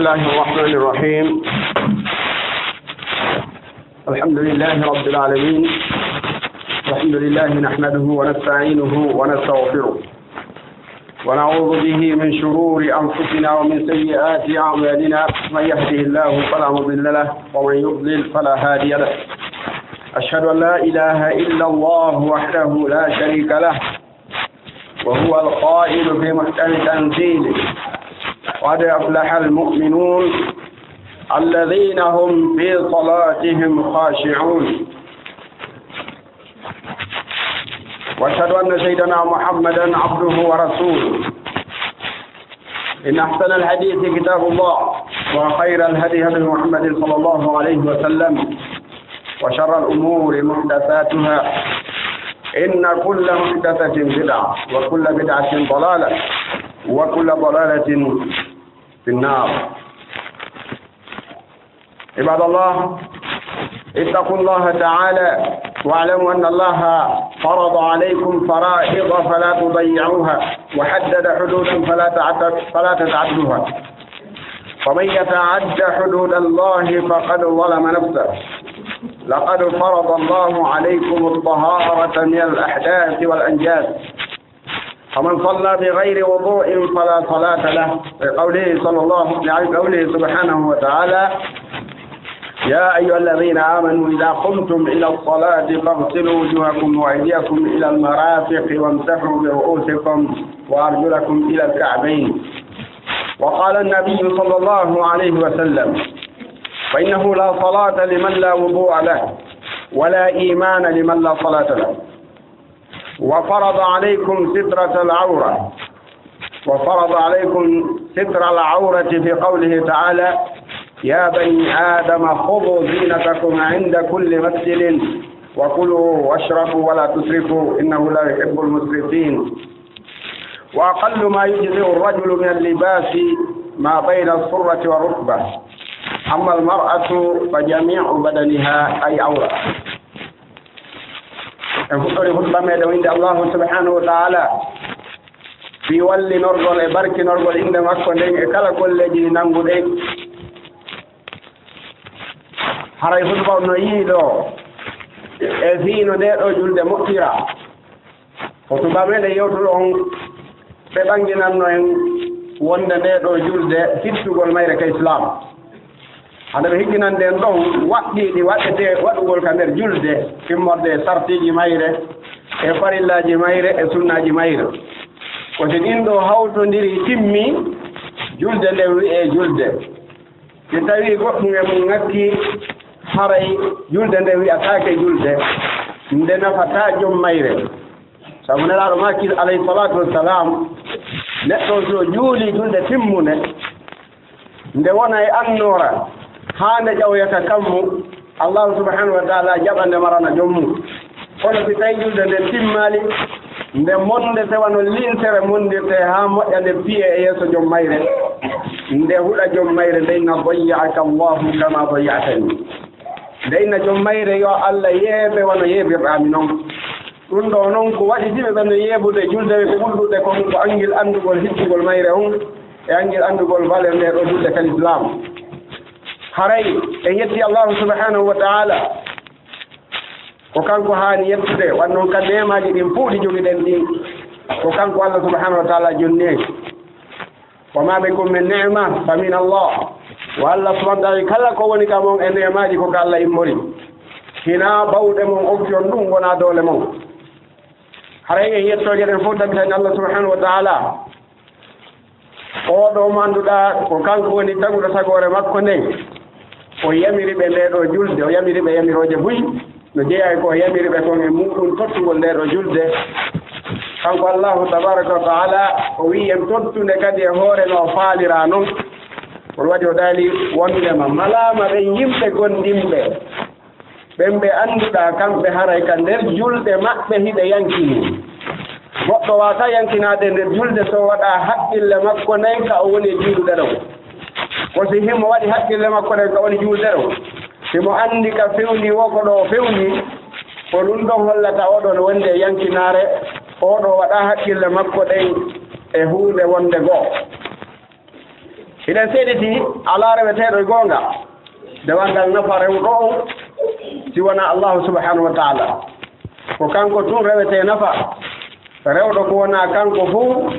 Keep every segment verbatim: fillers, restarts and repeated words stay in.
بسم الله الرحمن الرحيم. الحمد لله رب العالمين. الحمد لله نحمده ونستعينه ونستغفره، ونعوذ به من شرور أنفسنا ومن سيئات أعمالنا. من يهده الله فلا مضل له، ومن يضلل فلا هادي له. أشهد أن لا إله إلا الله وحده لا شريك له، وهو القائل في محكم تنزيله: قد أفلح المؤمنون الذين هم في صلاتهم خاشعون. وأشهد أن سيدنا محمدا عبده ورسوله. إن أحسن الحديث كتاب الله، وخير الهدي هدي محمد صلى الله عليه وسلم، وشر الأمور محدثاتها، إن كل محدثة بدعة، وكل بدعة ضلالة، وكل ضلالة في النار. عباد الله، اتقوا الله تعالى واعلموا أن الله فرض عليكم فرائض فلا تضيعوها، وحدد حدودا فلا تعت-، فلا تتعدوها، ومن يتعد حدود الله فقد ظلم نفسه. لقد فرض الله عليكم الطهارة من الأحداث والأنجاس، فمن صلى بغير وضوء فلا صلاة له، لقوله صلى الله، لقوله سبحانه وتعالى: يا أيها الذين آمنوا إذا قمتم إلى الصلاة فاغسلوا وجوهكم وأيديكم إلى المرافق وامسحوا برؤوسكم وأرجلكم إلى الكعبين. وقال النبي صلى الله عليه وسلم: فإنه لا صلاة لمن لا وضوء له، ولا إيمان لمن لا صلاة له. وفرض عليكم سترة العورة، وفرض عليكم ستر العورة في قوله تعالى: يا بني آدم خذوا زينتكم عند كل مسجد وكلوا واشربوا ولا تسرفوا إنه لا يحب المسرفين. وأقل ما يجزئ الرجل من اللباس ما بين السرة والركبة، أما المرأة فجميع بدنها أي عورة. En fuɗɗori hutba meɗen o innde Allahu subhanahu wa ta'ala, fii wallinorgol e barkinorgol innde makko nden e kala golleeji ɗi nannguɗen. Haray hutba on no yi'i ɗo e fii no ndee ɗoo julde moƴƴira. Hutba meɗen yewtuɗo on ɓe ɓannginanno en wonde ndee ɗoo julde fittugol mayre ka Islaam. Hande ɓe higginande en ɗon waɗɗiiɗi waɗetee waɗugol ka nder julde, immorde e sartiiji mayre, e farillaaji mayre, e sunnaaji mayre. Ko si ɗin ɗoo hawtondiri timmi, julde nden wi'ee julde. Si tawii goɗɗum e mum ŋakki, haray julde nden wi'ataake julde, nde nafataa jom mayre. Sabu Nelaaɗo maaki, alayhi salaatu wassalaam, neɗɗo so juulii julde timmunde, nde wona e annoora, haa nde ƴawoyata kammu, Allahu subhanahu wa ta'ala jaɓa nde marana jom mum. Kono si tawi julde nden timmaali, nde monde se wano lintere mondirte haa moƴƴa nde piye e yeeso jom mayre, nde huɗa jom mayre, nde inna: "Dayya'aka Allahu kama dayya'tani." Nde inna jom mayre: "Yo Allah yeebe wano yeebirɗaa mi non." Ɗum ɗoo non ko waɗi si ɓe ɓen no yeebude julde ɓe ko ɓurdude kon ko anngil anndugol hittugol mayre on e anngil anndugol valeur nde ɗoo julde kal Islam. Haray en yetti Allahu subhanahu wa ta'ala, ko kanko haani yettude, wan non ka neemaaji ɗin fow ɗi jogiɗen ɗin, ko kanko Allah subhanahu wa ta'ala jonni en. "Wa ma bikum min ni'ma fa min Allah." Wa Allah subhanahu wa ta'ala, kala ko woni ka mon e neemaaji ko ka Allah immori. Hinaa bawɗe mon okki on ɗum, wonaa doole mon. Haray en yettooje ɗen fow tabitani Allah subhanahu wa ta'ala. Oo ɗoo mo annduɗaa ko kanko woni taguɗo tagoore makko nden. O yamiri ɓe ndee ɗoo julde, o yamiri ɓe yamirooje buy. No jeyaa e ko o yamiri ɓe kon e muuɗum tottugol ndee ɗoo julde. Kanko Allahu tabaaraka wa ta'ala, o wi'i en tottude kadi e hoore no o faaliraa non. Kono waɗi o daali wondema malaama ɓen yimɓe gomɗinɓe, ɓen ɓe annduɗaa kamɓe haray ka nder julɗe maɓɓe hiɓe yankinii. Goɗɗo waawataa yankinaade nder julde so waɗaa haqqille makko nden ka o woni e juulude ɗon. Ko si himo waɗi haqqille makko ɗen ka woni juulde ɗon, himo anndi ka fewndi woo ko ɗoo o fewndi, ko ɗum ɗon hollata oo ɗoo no wondi e yankinaare, oo ɗoo waɗaa haqqille makko ɗen e huunde wonde goo. Hiɗen seediti alaa reweteeɗo e goonga dewal ngal nafa rewɗo on si wonaa Allahu subhanahu wa taala. Ko kanko tun rewetee nafa. Rewɗo ko wonaa kanko fow,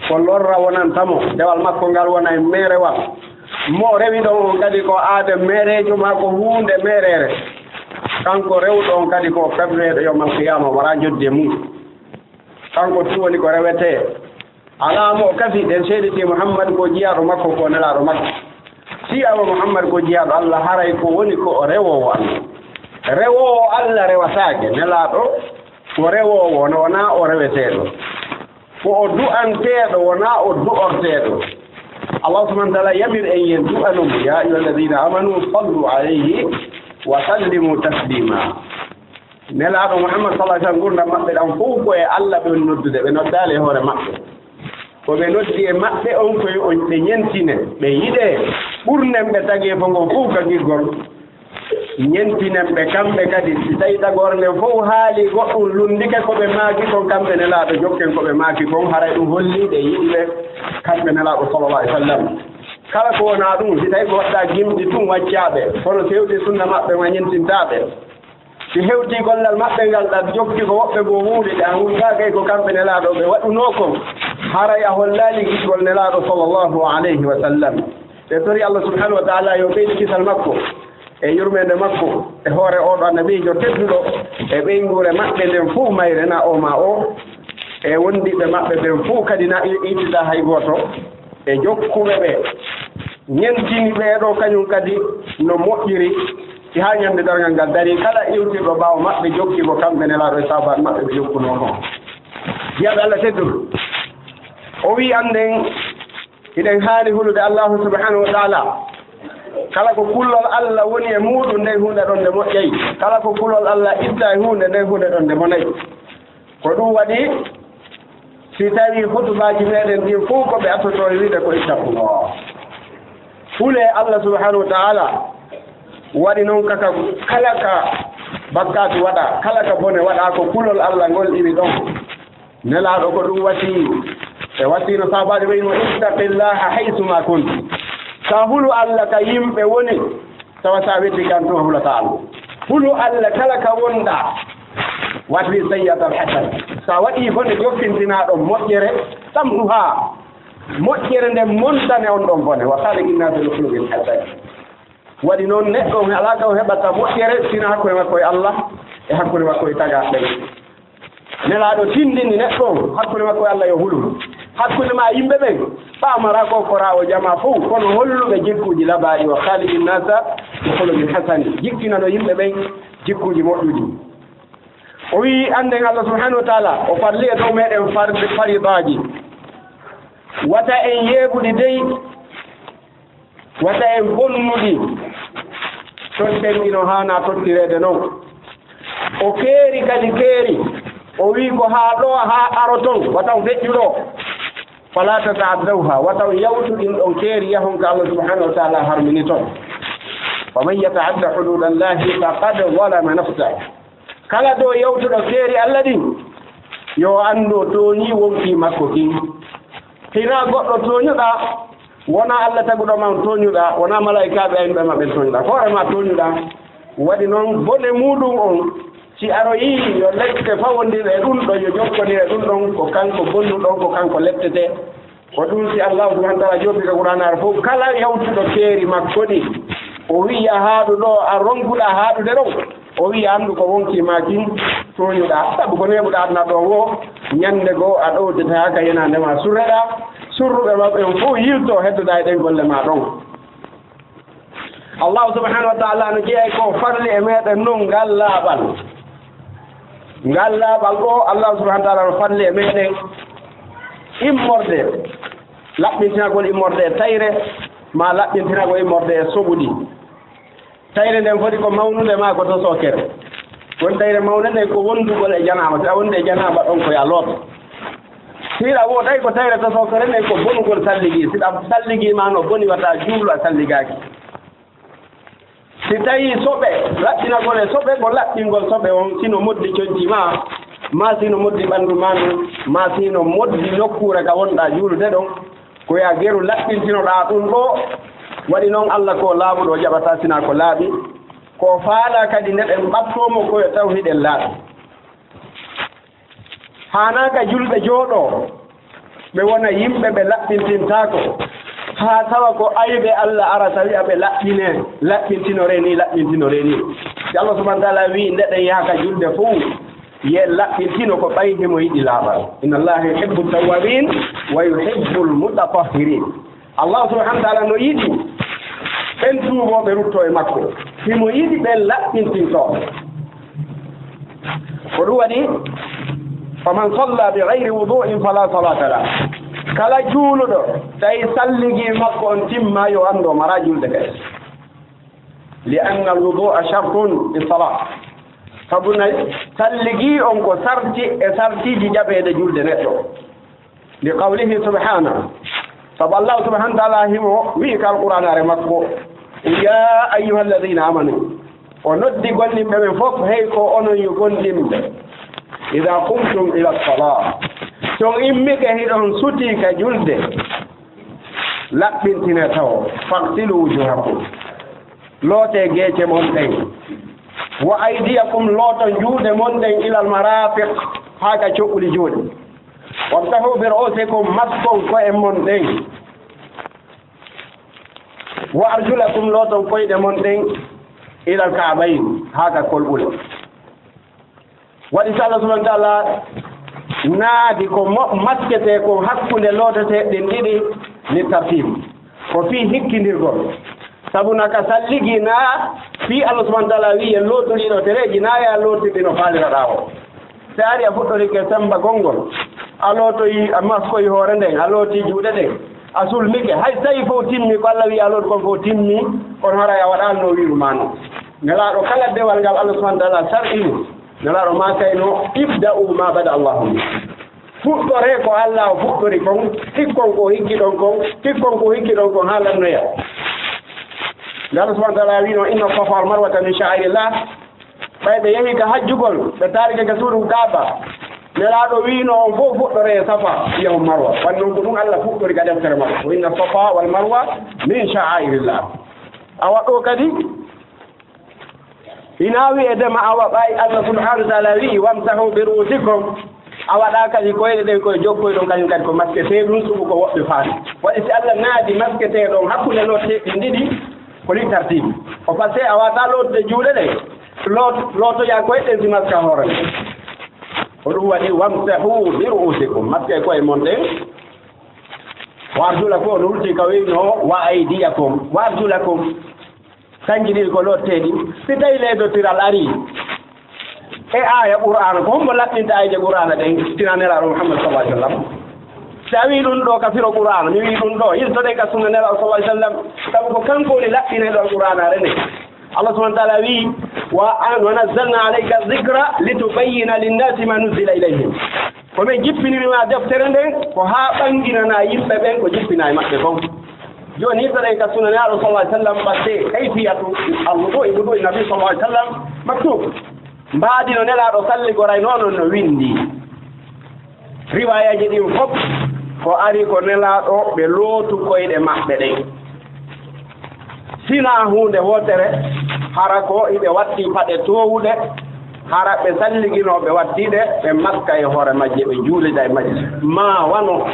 ko lorra wonanta mo. Dewal makko ngal wona e meerewal. Mo rewi ɗon on kadi ko aade meereejo maa ko huunde meereere. Kanko rewɗo on kadi ko febreeɗo yawmal qiyaama, wara joddi e mum. Kanko tun woni ko rewetee. Alaa mo kafi, ɗen seediti Muhammad ko jiyaaɗo makko, ko nelaaɗo makko. Si awa Muhammad ko jiyaaɗo Allah, haray ko woni ko o rewoowo Allah. Rewoowo Allah rewataake, nelaaɗo ko rewoowo, no wonaa o reweteeɗo. Ko o du'anteeɗo, wonaa o du'orteeɗo. Allah subhanahu wa ta'ala yamir en yen du'ano mo, "Ya ayyuha alladhina amanu sallu alayhi wa sallimu taslima." Nelaaɗo Muhammad sallallahu alaihi wasallam, ngurdam maɓɓe ɗam fow ko e Allah ɓe woni noddude, ɓe noddaali e hoore maɓɓe. Ko ɓe noddi e maɓɓe on ko yo on ɓe ñentine, ɓe yiɗe, ɓurnen ɓe tageefo ngon fow ka giggol. Ñentinen ɓe kamɓe kadi, si tawi tagoore nden fow haali goɗɗum lunndike ko ɓe maaki kon kamɓe nelaaɗo, jokken ko ɓe maaki kon, haray ɗum holli ɓe yiɗi ɓe kamɓe nelaaɗo sallallahu alaihi wasallam. Kala ko wonaa ɗum, si tawi ko waɗɗaa gimɗi tun waccaa ɓe, kono fewde sunna maɓɓe ma ñentintaa ɓe. Si hewtii gollal maɓɓe ngal ɗa jokki ko woɓɓe goo wuuri ɗa, hundaa kay ko kamɓe nelaaɗo ɓe waɗunoo kon, haray a hollaali giggol nelaaɗo sallallahu alaihi wasallam. Ɓe tori Allah subhanahu wa ta'ala yo ɓeydu kisal makko e yurmeende makko e hoore oo ɗoo annabiijo tedduɗo e ɓeynguure maɓɓe nden fow mayre na o ma o e wondiiɓe maɓɓe ɓen fow kadi na i-, ittita hay gooto e jokkuɓe ɓe. Ñentini ɓee ɗoo kañum kadi no moƴƴiri si haa ñande darngal ngal darii kala iwtirɗo ɓaawo maɓɓe jokki ko kamɓe nelaaɗo e saabaaɓe maɓɓe ɓe jokkunoo kon. Jiyaaɓe Allah tedduɓe, o wi'i annden Hiɗen haani hulude Allahu subhanahu wa ta'ala. Kala ko kulol Allah woni e muuɗum, nden huunde ɗon nde moƴƴay. Kala ko kulol Allah itta e huunde, nden huunde ɗon nde bonay. Ko ɗum waɗi, si tawi hutubaaji meɗen ɗin fow ko ɓe asotoo e wiide ko ittaqullah. Hulee Allah subhanahu wa ta'ala. Waɗi noon kaka, kala ka bakkaatu waɗa, kala ka bone waɗa, ko kulol Allah ngol iwi ɗon. Nelaaɗo ko ɗum wasii, e wasiino saabaaɓe ɓe imo, "Ittaqillaha haythu ma kunta." Sa hulu Allah ka yimɓe woni, tawa sa weddi kan tuma hulata Allah. Hulu Allah kala ka wonɗa. Watri sayyi'atal hasana. Sa waɗi bone, jokkintinaa ɗon moƴƴere, tamhuha. Moƴƴere nden montane on ɗon bone. Wa khaliqin nasa bi khuluqin hasan. Waɗi noon, neɗɗo on alaa ka o heɓata moƴƴere, sina hakkunde makko e Allah, e hakkunde makko e tagaaɓe ɓen. Nelaaɗo tindini neɗɗo on, hakkunde makko e Allah yo hulu. Hakkunde ma e yimɓe ɓen, faamara ko koraa o jamaa fow, kono holluɓe jikkuuji labaaɗi, wa khaliqin nasa bi khuluqin hasan. Jikkinano yimɓe ɓen jikkuuji moƴƴuɗi. O wi'i, annden Allah subhanahu wa ta'ala, o farli e dow meɗen far-, faridaaji. Wata en yeeɓuɗi dey, wata en bonnuɗi, totten ɗi no haanaa tottireede non. O keeri kadi keeri, o wi'i ko haa ɗoo, haa aro ton, wata on feƴƴu ɗoo. Fala tata'addawha, wata on yawtu ɗin ɗon keeri yahon ka Allah subhanahu wa ta'ala harmini ton. Wa man yata'adda hududallahi faqad zalama nafsah. Kala ɗo yawtuɗo keeri Allah ɗin, yo o anndu o tooñii wonkii makko kin. Hinaa goɗɗo tooñuɗaa, wonaa Allah taguɗo ma on tooñuɗaa, wonaa malaa'ikaaɓe aynuɓe ma ɓen tooñuɗaa. Ko hoore ma tooñuɗaa. Waɗi noon, bone muuɗum on, si aroyii, yo lepte fawondire e ɗum ɗon, yo jokkondir e ɗum ɗon, ko kanko bonnuɗo on, ko kanko leptetee. Ko ɗum si Allah subhanahu wa ta'ala joobi ka Qur'aanaare fof, kala yawtuɗo keeri makko ɗi, o wi'i a haaɗu ɗo, a ronkuɗa haaɗude ɗon, o wi'i anndu ko wonkii maa kin tooñuɗaa, sabu ko neeɓuɗaa aduna ɗo woo, ñannde goo a ɗowtete haa ka yenaande maa surreɗaa, surruɓe maa ɓen fof yiltoo heddoɗaa e ɗen golle maa ɗon. Allah subhanahu wa ta'ala no jeyaa ko farli e meɗen nun ngal laaɓal. Ngal laaɓal ɗo Allah subhanahu wa ta'ala no farli e meɗen immorde, laɓɓintinagol immorde e tayre, maa laɓɓintinagol immorde e soɓuɗi. Tayre nden foti ko mawnude maa ko tosookere. Won tayre mawnde nden ko wondugol e janaaba, si a wondi e janaaba ɗon ko ya looto. Si hiɗa woo tawi ko tayre tosookere nden ko bonugol salligi, si ɗa salligi maa no boni wata juulu a salligaaki. Si tawii soɓe, laɓɓinagol e soɓe, ko laɓɓingol soɓe on, si no moddi conci maa, maa si no moddi ɓanndu maa ndun, maa si no moddi nokkuure ka wonɗaa juulude ɗon, Ko ya geru laɓɓintinoɗaa ɗum ɗo, waɗi noon Allah ko laaɓuɗo, o jaɓataa sinaa ko laaɓi. Ko o faalaa kadi nde ɓe mbaɗtoo mo ko yo taw hiɗen laaɓi. Haanaaka julɓe jooɗoo, ɓe wona yimɓe ɓe laɓɓintintaako, haa tawa ko aybe Allah arata wi'a ɓe laɓɓinee, laɓɓintinoree nii, laɓɓintinoree nii. Si Allah subhanahu wa taala wi'i nde ɗen yaha ka julde fof, ye laɓɓintino ko ɓay himo yiɗi laaɓal. Inna Allaha yuhibbu tawwabin wa yuhibbul mutatahhirin. Allah subhanahu wa taala no yiɗi ɓen tuubooɓe ruttoo e makko. Himo yiɗi ɓen laɓɓintintooɓe. Ko ɗum waɗi, faman salla bi gayri wudu'in fala salata lah. Kala juuluɗo, tawi salligii makko on timmaa, yo anndu o maraa julde kadi. Li anna al wudu'a shartun li salah. Sabu nayi, salligii on ko sarti e sartiiji jaɓeede julde neɗɗo. Li qawlihi subhanahu, sabu Allah subhanahu wa taala himo wi'i ka Alqur'aanaare makko, ya ayyuha alladhina amanu, o noddi gomɗinɓe ɓen fof, hey ko onon yo gomɗinɓe, idha qumtum ila salah, si on immike hiɗon sutii ka julde, laɓɓintinee tawo, faghsilu wujuhakum, lootee geece mon ɗen, wa aydiyakum, looton juuɗe mon ɗen, ilal marafiq, haa ka coɓɓuli juuɗe, wamsahu bi ru'usikum, maskon ko'e mon ɗen, wa arjulakum, looton koyɗe mon ɗen, ilal ka'bayn, haa ka kolɓule. Waɗi si Allah subhanahu wa taala naadi ko mo-, masketee ko hakkunde lootetee ɗen ɗiɗi, li tartib, ko fii hikkindirgol. Sabu na ka salligi na fii Allah subhanahu wa taala wi'i en lootu ɗiɗo tereeji, na ya lootirɗi no faaliraɗaa o. Si ari a fuɗɗorike semmba gonngol, a lootoyi, a maskoyi hoore nden, a looti juuɗe ɗen, a sulmike, hay so tawi fof timmi, ko Allah wi'i a lootu kon fof timmi, kono haray a waɗaali no wi'ru maa non. Nelaaɗo kala dewal ngal Allah subhanahu wa taala sar'ini, Nelaaɗo maakayno, ibda'u ma bada Allahu bih. Fuɗɗoree ko Allah o fuɗɗori kon, hikkon ko hikkiɗon kon, hikkon ko hikkiɗon kon haa lannoya. Nde Allah subhanahu wa taala wi'no, inna safa wal marwata min sha'airillah. Ɓay ɓe yehi ka hajjugol, ɓe taarike ka suudu Kaaba. Nelaaɗo wi'no on fof fuɗɗoree e Safa, yahon Marwa. Wan non ko ɗum Allah fuɗɗori ka deftere makko. Ko inna safa wal marwa min sha'airillah. Awa ɗo kadi, ina wi'e dema awa ɓay Allah subhanahu wa taala wi'i, wamsahu bi ru'usikum. A waɗa kadi koyɗe ɗen koye jokkoy ɗon, kañum kadi ko masketee ɗum, suɓu ko woɓɓe faati. Waɗi si Allah naadi masketee ɗon hakkunde looteeɗi ɗiɗi, ko li tartibi. Ko parce que a wata lootude juuɗe ɗen, loot-, lootoya koye ɗen si maska hoore nden. Ko ɗum waɗi, wamsahu bi ru'usikum, maske koye mon ɗen. Wa arjulakum, on hulti ka weyno, wa aydiyakum, wa arjulakum. Kanji ɗiɗi ko lotteeɗi. Si tawi leedotiral ari e aaya Qur'aana, ko hombo laɓɓinta aayeeje Qur'aana ɗen, tina Nelaaɗo Muhammad sallallahu alaihi wasallam? Si a wii ɗum ɗo ka firo Qur'aana, mi wii ɗum ɗo, yiltoɗen ka sunna Nelaaɗo sallallahu alaihi wasallam, sabu ko kanko woni laɓɓinayɗo Alqur'aanaare nden. Allah subhanahu wa ta'ala wii, wa, wa nazzalna alayka dhikra litubayyina linnasi ma nuzzila ilayhim. Ko min jippiniri ma deftere nden, ko haa ɓanginana yimɓe ɓen ko jippina e maɓɓe kon. Jooni, yiltoɗen ka sunna Nelaaɗo sallallahu alaihi wasallam, ɓadde kayfiyatu al-wudu'i, wudu'i Nabi sallallahu alaihi wasallam, maktub. Mbaadi no Nelaaɗo salligorayno non no windi. Riwaayaji ɗin fof ko ari ko Nelaaɗo ɓe lootu koyɗe maɓɓe ɗen. Sinaa huunde wootere, hara ko iɓe watti paɗe toowuɗe, hara ɓe salliginoo ɓe watti ɗe, ɓe maska e hoore majje, ɓe juulida e majje. Maa wano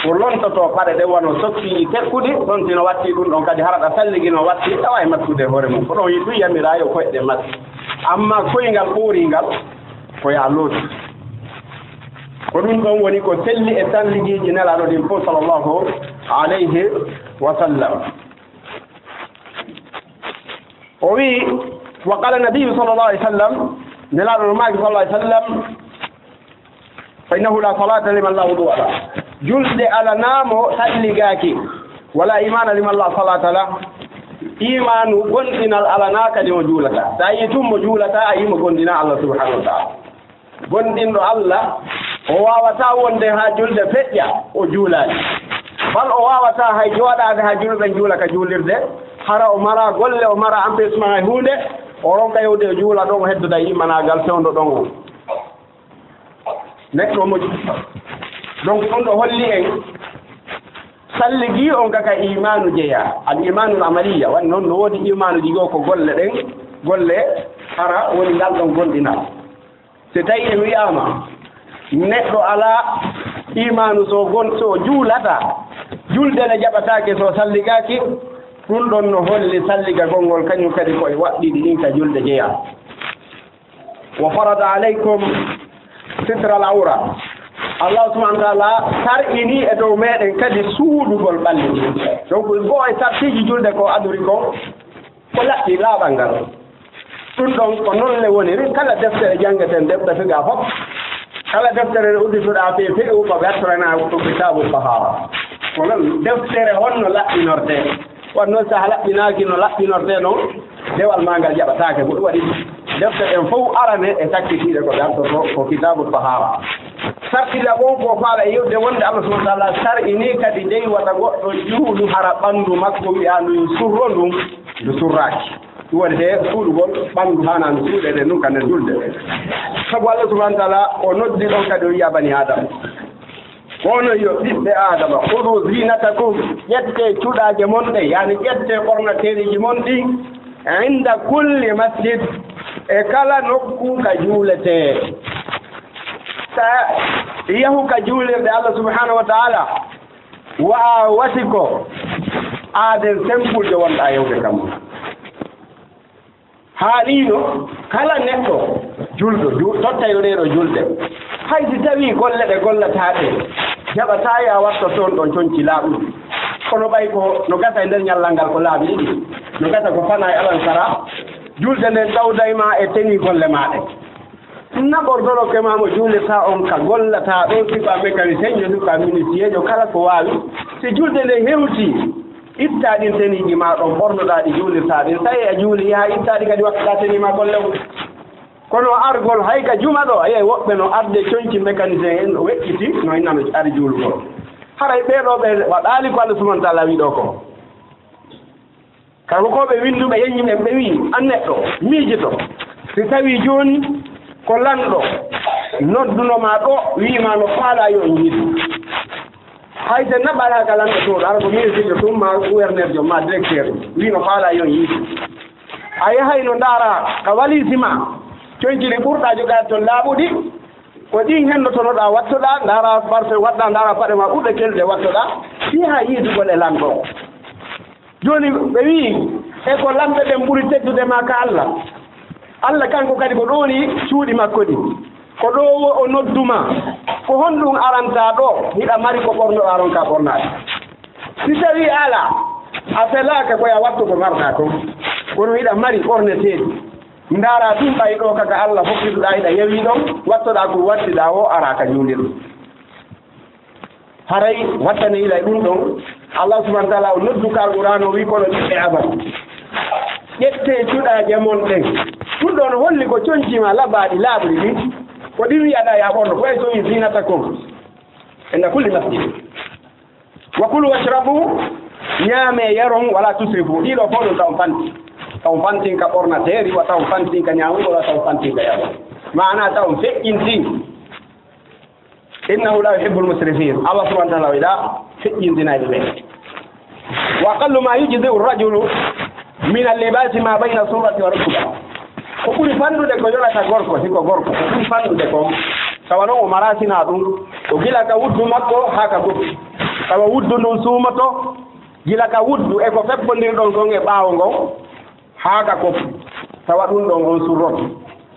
ko lontotoo paɗe ɗen, wano sokkiiji tekkuɗi, ɗon si no watti ɗum ɗon kadi, hara ɗa salliginoo watti, tawa e maskude e hoore mum. Ko ɗon ɗum yamiraa yo koyɗe maski. Amma koyngal ɓooringal, ko yaa looti. Ko ɗum ɗon woni ko selli e salligiiji Nelaaɗo ɗin fof, sallallahu alayhi wa sallam. O wi'i, wa qala nabiyyu sallallahu alaihi wasallam, Nelaaɗo no maaki sallallahu alaihi wasallam, fa innahu la salata liman la wudu'a lah. Julde alanaa mo salligaaki, wala imana liman la salata lah. Imaanu gomɗinal alanaa kadi mo juulataa. So a yii tun mo juulataa, a yii mo gomɗinaa Allah subhanahu wa ta'ala. Gomɗinɗo Allah, o waawataa wonde haa julde feƴƴa, o juulaali. Bal o waawataa hay jooɗaade haa julɓe ɓen juula ka juulirde, hara o maraa golle, o maraa empêchement e huunde, o ronka yahde o juula ɗon, o heddoda e immanaagal fewndo ɗon on. Neɗɗo moƴƴi. Donc, ɗum ɗo holli en Salligi on ka ka imaanu jeyaa, al imaanul amaliya, woni noon no woodi imaanuuji goo ko golle ɗen, golle hara woni ngal ɗon gomɗinal. So tawii en wiyaama neɗɗo alaa imaanu, so gon-, so juulataa, julde ne jaɓataake so salligaaki, ɗum ɗon no holli salligagol ngol kañum kadi ko e waɗɗiɗi ɗin ka julde jeyaa. Wa farada alaykum sitral awra. Allah subhanahu wa ta'ala sar'ini e dow meɗen kadi suuɗugol ɓalli ɗin. Donc, goo e sartiiji julde ko adori ko, ko laɓɓi laaɓal ngal. Ɗum ɗon ko noon le woniri kala deftere janngeten, defte fiqh fof. Kala deftere nde uddituɗaa fii fiqh ko ɓe artorana ko kitaabu tahara. Ko noon deftere honno laɓɓinorte. Kono noon, so a laɓɓinaaki no laɓɓinortee noon, dewal maa ngal jaɓataake. Ko ɗum waɗi defte ɗen fof arane e sakkitiiɗe ko dartoto ko kitaabu tahaara. Sarɗiɗa on ko faala e yewde wonde Allah subhanahu wa ta'ala sar'ini kadi dey wata goɗɗo juulu hara ɓanndu makko wi'a ndu surro ndun, ndu surraaki. Ɗum waɗetee suuɗugol ɓanndu haanaa ndu suuɗeede ndun ka nder julde. Sabu Allah subhanahu wa ta'ala o noddi ɗon kadi o wi'a bani Aadama. Kono yo ɓiɓɓe Aadama, "Khudu zinatakum, ƴettee cuɗaaje mon ɗe, yaani ƴettee ɓornateereeji mon ɗi, inda kulli masjid, e kala nokku ka juuletee." Sa yahu ka juulirde Allah subhanahu wa ta'ala, wa a wasi ko aaden sempulde wonɗaa yewde kam. Haaliino kala neɗɗo julɗo, ju-, tottayɗo ɗee ɗoo julde, hay si tawii golle ɗe gollataa ɗe, jaɓataa yo a watto toon ɗon conci laaɓuɗi. Kono ɓay ko no gasa e nder ñallal ngal ko laabi ɗiɗi, no gasa ko fanaa e alansara, julde nden tawday ma e tenue golle maa ɗen. Naɓor doroke maa mo juulirtaa on ka gollataa ɗon, si ko a mécanicien jo, si ko a menuisier jo, kala ko waawi. Si julde nden hewtii, ittaa ɗin teniiji maa ɗon ɓornoɗaa ɗi juulirtaa ɗin. Tawi a juuli, yaha ittaa ɗi kadi wattoɗaa tenue maa golle on. Kono argol hay ka juma ɗo, a yiyay woɓɓe no arde conci mécanicien en, no weƴƴiti, no inna no ari juulugol. Haray ɓee ɗoo ɓe waɗaali ko Allah subhanahu wa ta'ala wi'i ɗoo ko. Kanko ko ɓe winnduɓe yeññi ɓen, ɓe wi'i, "An neɗɗo, miijito, si tawii jooni ko lanɗo nodduno ma ɗo, wi'i ma no faalaa yo en yiidu." Hay si en naɓaaka lanɗo to, hara ko ministirɗo tun maa gouverneur jo maa directeur, wi'i no faalaa yo en yiidu. A yahayno ndaara ka waliisi ma, conci ɗi ɓurɗaa jogaade ton laaɓuɗi, ko ɗin hennotonoɗaa wattoɗaa, ndaara parfum waɗɗaa, ndaara paɗe ma ɓurɗe kelɗuɗe wattoɗaa, fii haa yiidugol e lanɗo. Jooni ɓe wi'i, e ko lamɓe ɓen ɓuri teddude ma ka Allah. Allah kanko kadi ko ɗo woni cuuɗi makko ɗin. Ko ɗo wo o noddu ma. Ko honɗum arantaa ɗo? Hiɗa mari ko ɓornoɗaa ɗon ka ɓornaade. Si tawii alaa, a felaaka ko yo a wattu ko marɗaa kon. Kono hiɗa mari ɓorneteeɗi. Ndaaraa ɗum ɓay ɗo ka ka Allah fokkituɗaa hiɗa yewii ɗon, wattoɗaa ko wattiɗaa o araa ka juulirde. Haray wattanee ila e ɗum ɗon, Allah subhanahu wa ta'ala o noddu ka Alqur'aana o wi'i kono ɓiɓɓe Aadama. Ƴettee cuɗaaje mon ɗen. Ɗum ɗon holli ko conci ma labaaɗi laaɓuɗi ɗin. Ko ɗin wi'aɗaa yo a ɓorno, ko e so wi'i zinatakum inda kulli masjid. Wa kulu washrabu, ñaamee yaron, wala tusrifu. Ɗiɗo fof ɗum taw fanti. Taw fantin ka ɓornateeri, wa taw fantin ka ñaamugol, wa taw fantin ka yaron. Maanaa taw feƴƴintin. Innahu la yuhibbul musrifin. Allah subhanahu wa ta'ala wiɗa feƴƴintinayɓe ɓe. Wa aqallu ma yujzi'u ar-rajulu min al-libasi ma bayna surrati wa rukba. Ko ɓuri fanɗude ko yonata gorko, hiko gorko, ko ɓuri fanɗude ko, tawa noon o marasinaa ɗum, ko gila ka wuddu makko haa ka goppi. Tawa wuddu ndun suumoto, gila ka wuddu e ko feppondirɗon kon e ɓaawo ngon, haa ka goppi. Tawa ɗum ɗon on surroto.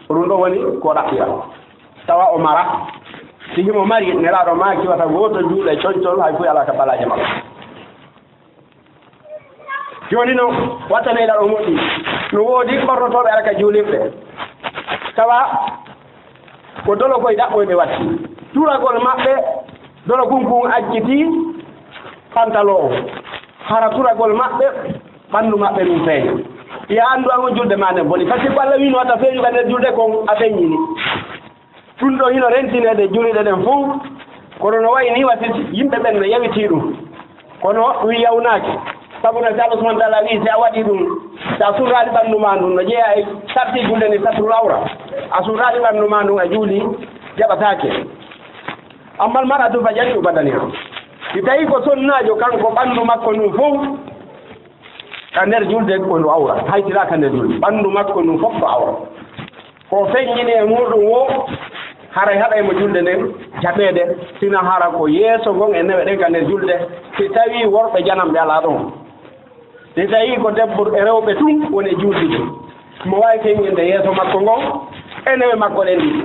Ko ɗum ɗon woni ko ɗaɓɓira. Tawa o mara. Si himo mari, Nelaaɗo maaki wata gooto juule concol, hay fuu alaa ka palaaje makko. Jooni no, wattanee ɗaɗo moƴƴi. No woodi ɓornotooɓe ara ka juulirɗe. Tawa ko dolo koy ɗaɓɓoy ɓe watti. Turagol maɓɓe, dolo kun kun acciti pantalon on. Hara turagol maɓɓe, ɓanndu maɓɓe ɗum feeña. Yo a anndu an on julde maa nden boni. Parce que ko Allah wiino wata feeñu ka nder julde kon, a feeñini. Ɗum ɗo hino rentineede juulirɗe ɗen fof, kono no wayi ni wasi yimɓe ɓen no yawitii ɗum. Kono ɗum yawnaaki. Sabu no si Allah subhanahu wa ta'ala wi'i, si a waɗii ɗum, si a surraali ɓanndu maa ndun, no jeyaa e sarti julde ni, satrul awra. A surraali ɓanndu maa ndun, a juulii, jaɓataake. Ammal mar'atu fa jami'u badaniha. Si tawii ko sonnaajo, kanko ɓanndu makko ndun fow ka nder julde ko ndu awra, hay sila ka nder julde, ɓanndu makko ndun fof ko awra. Ko feññini e muuɗum woo, haray haɗay mo julde nden jaɓeede, sina hara ko yeeso ngon e newe ɗen ka nder julde, si tawii worɓe janamɓe alaa ɗon. Si tawii ko debbo e rewɓe tun woni e juuldude, mo waawi feññinde yeeso makko ngon e newe makko ɗen ɗiɗi.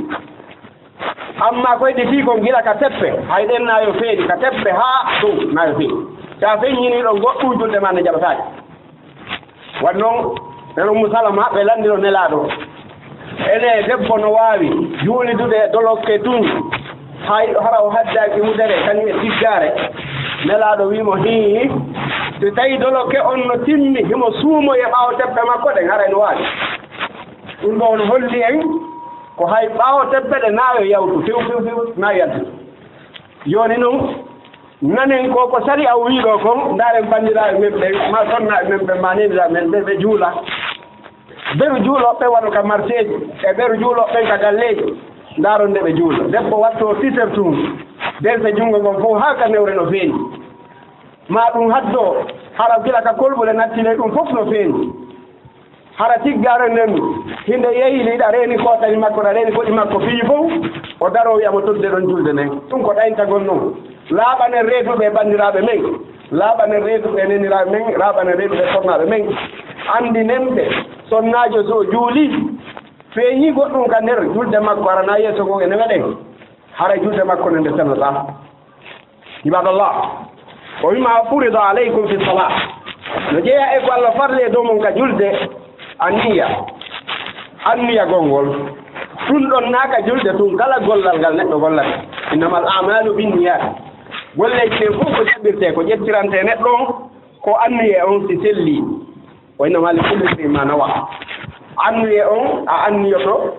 Amma ko heddii kon gila ka teppe, hay ɗen na yo feeñi, ka teppe haa dow na yo feeñi. Si a feññinii ɗon goɗɗum, julde maa nde jaɓataake. Waɗi non, ɓen Ummu Salama ɓe lanndino Nelaaɗo, ene debbo no waawi juulidude e dolokke tun, hay hara o haddaaki wudere kañum e tiggaare? Nelaaɗo wi'i mo, hii, si tawii dolokke on no timmi, himo suumoyi e ɓaawo teppe makko ɗen, haray no waawi. Ɗum ɗoo no holli en ko hay ɓaawo teppe ɗe na yo yawtu, few, few, few, na yaltu. Jooni non, nanen ko, ko sariya o wi'i ɗoo kon, ndaaren banndiraaɓe men ɓen, maa sonnaaɓe men ɓen, maa neeniraaɓe men ɓen, ɓe juula. Ɓeru juulooɓe ɓen wano ka marseeji, e ɓeru juulooɓe ɓen ka galleeji, ndaaron nde ɓe juula. Debbo wattoo tisertu mum, densa junngo ngon fow haa ka newre no feeñi. Maa ɗum haddoo, hara gila ka kolɓule nattine ɗum fof no feeñi. Hara tiggaare nden, hinde yehi, hiɗa reeni kootali makko, ɗa reeni koɗi makko, fii fow, o daroo wi'a mo todde ɗon julde nden. Ɗum ko ɗayntagol non. Laaɓanen reeduɓe e banndiraaɓe men, laaɓanen reeduɓe e neeniraaɓe men, laaɓanen reeduɓe e sonnaaɓe men. Anndinen ɓe, sonnaajo so o juulii, feeñii goɗɗum ka nder julde makko, hara na yeeso ngon e newe ɗen, haray julde makko nden nde sellataa. Ibadallah, o wi'i, "Ma furida alaykum fi salah." No jeyaa e ko Allah farli e dow mon ka julde, anniya, anniyagol ngol. Ɗum ɗon na ka julde tun, kala gollal ngal neɗɗo gollata. "Innamal a'malu binniyat." Golleeji ɗin fof ko jaɓirtee, ko ƴettirantee neɗɗo on, ko anniye on si selli. "Wa innama likulli imri'in ma nawa." Anniye on a anniyoto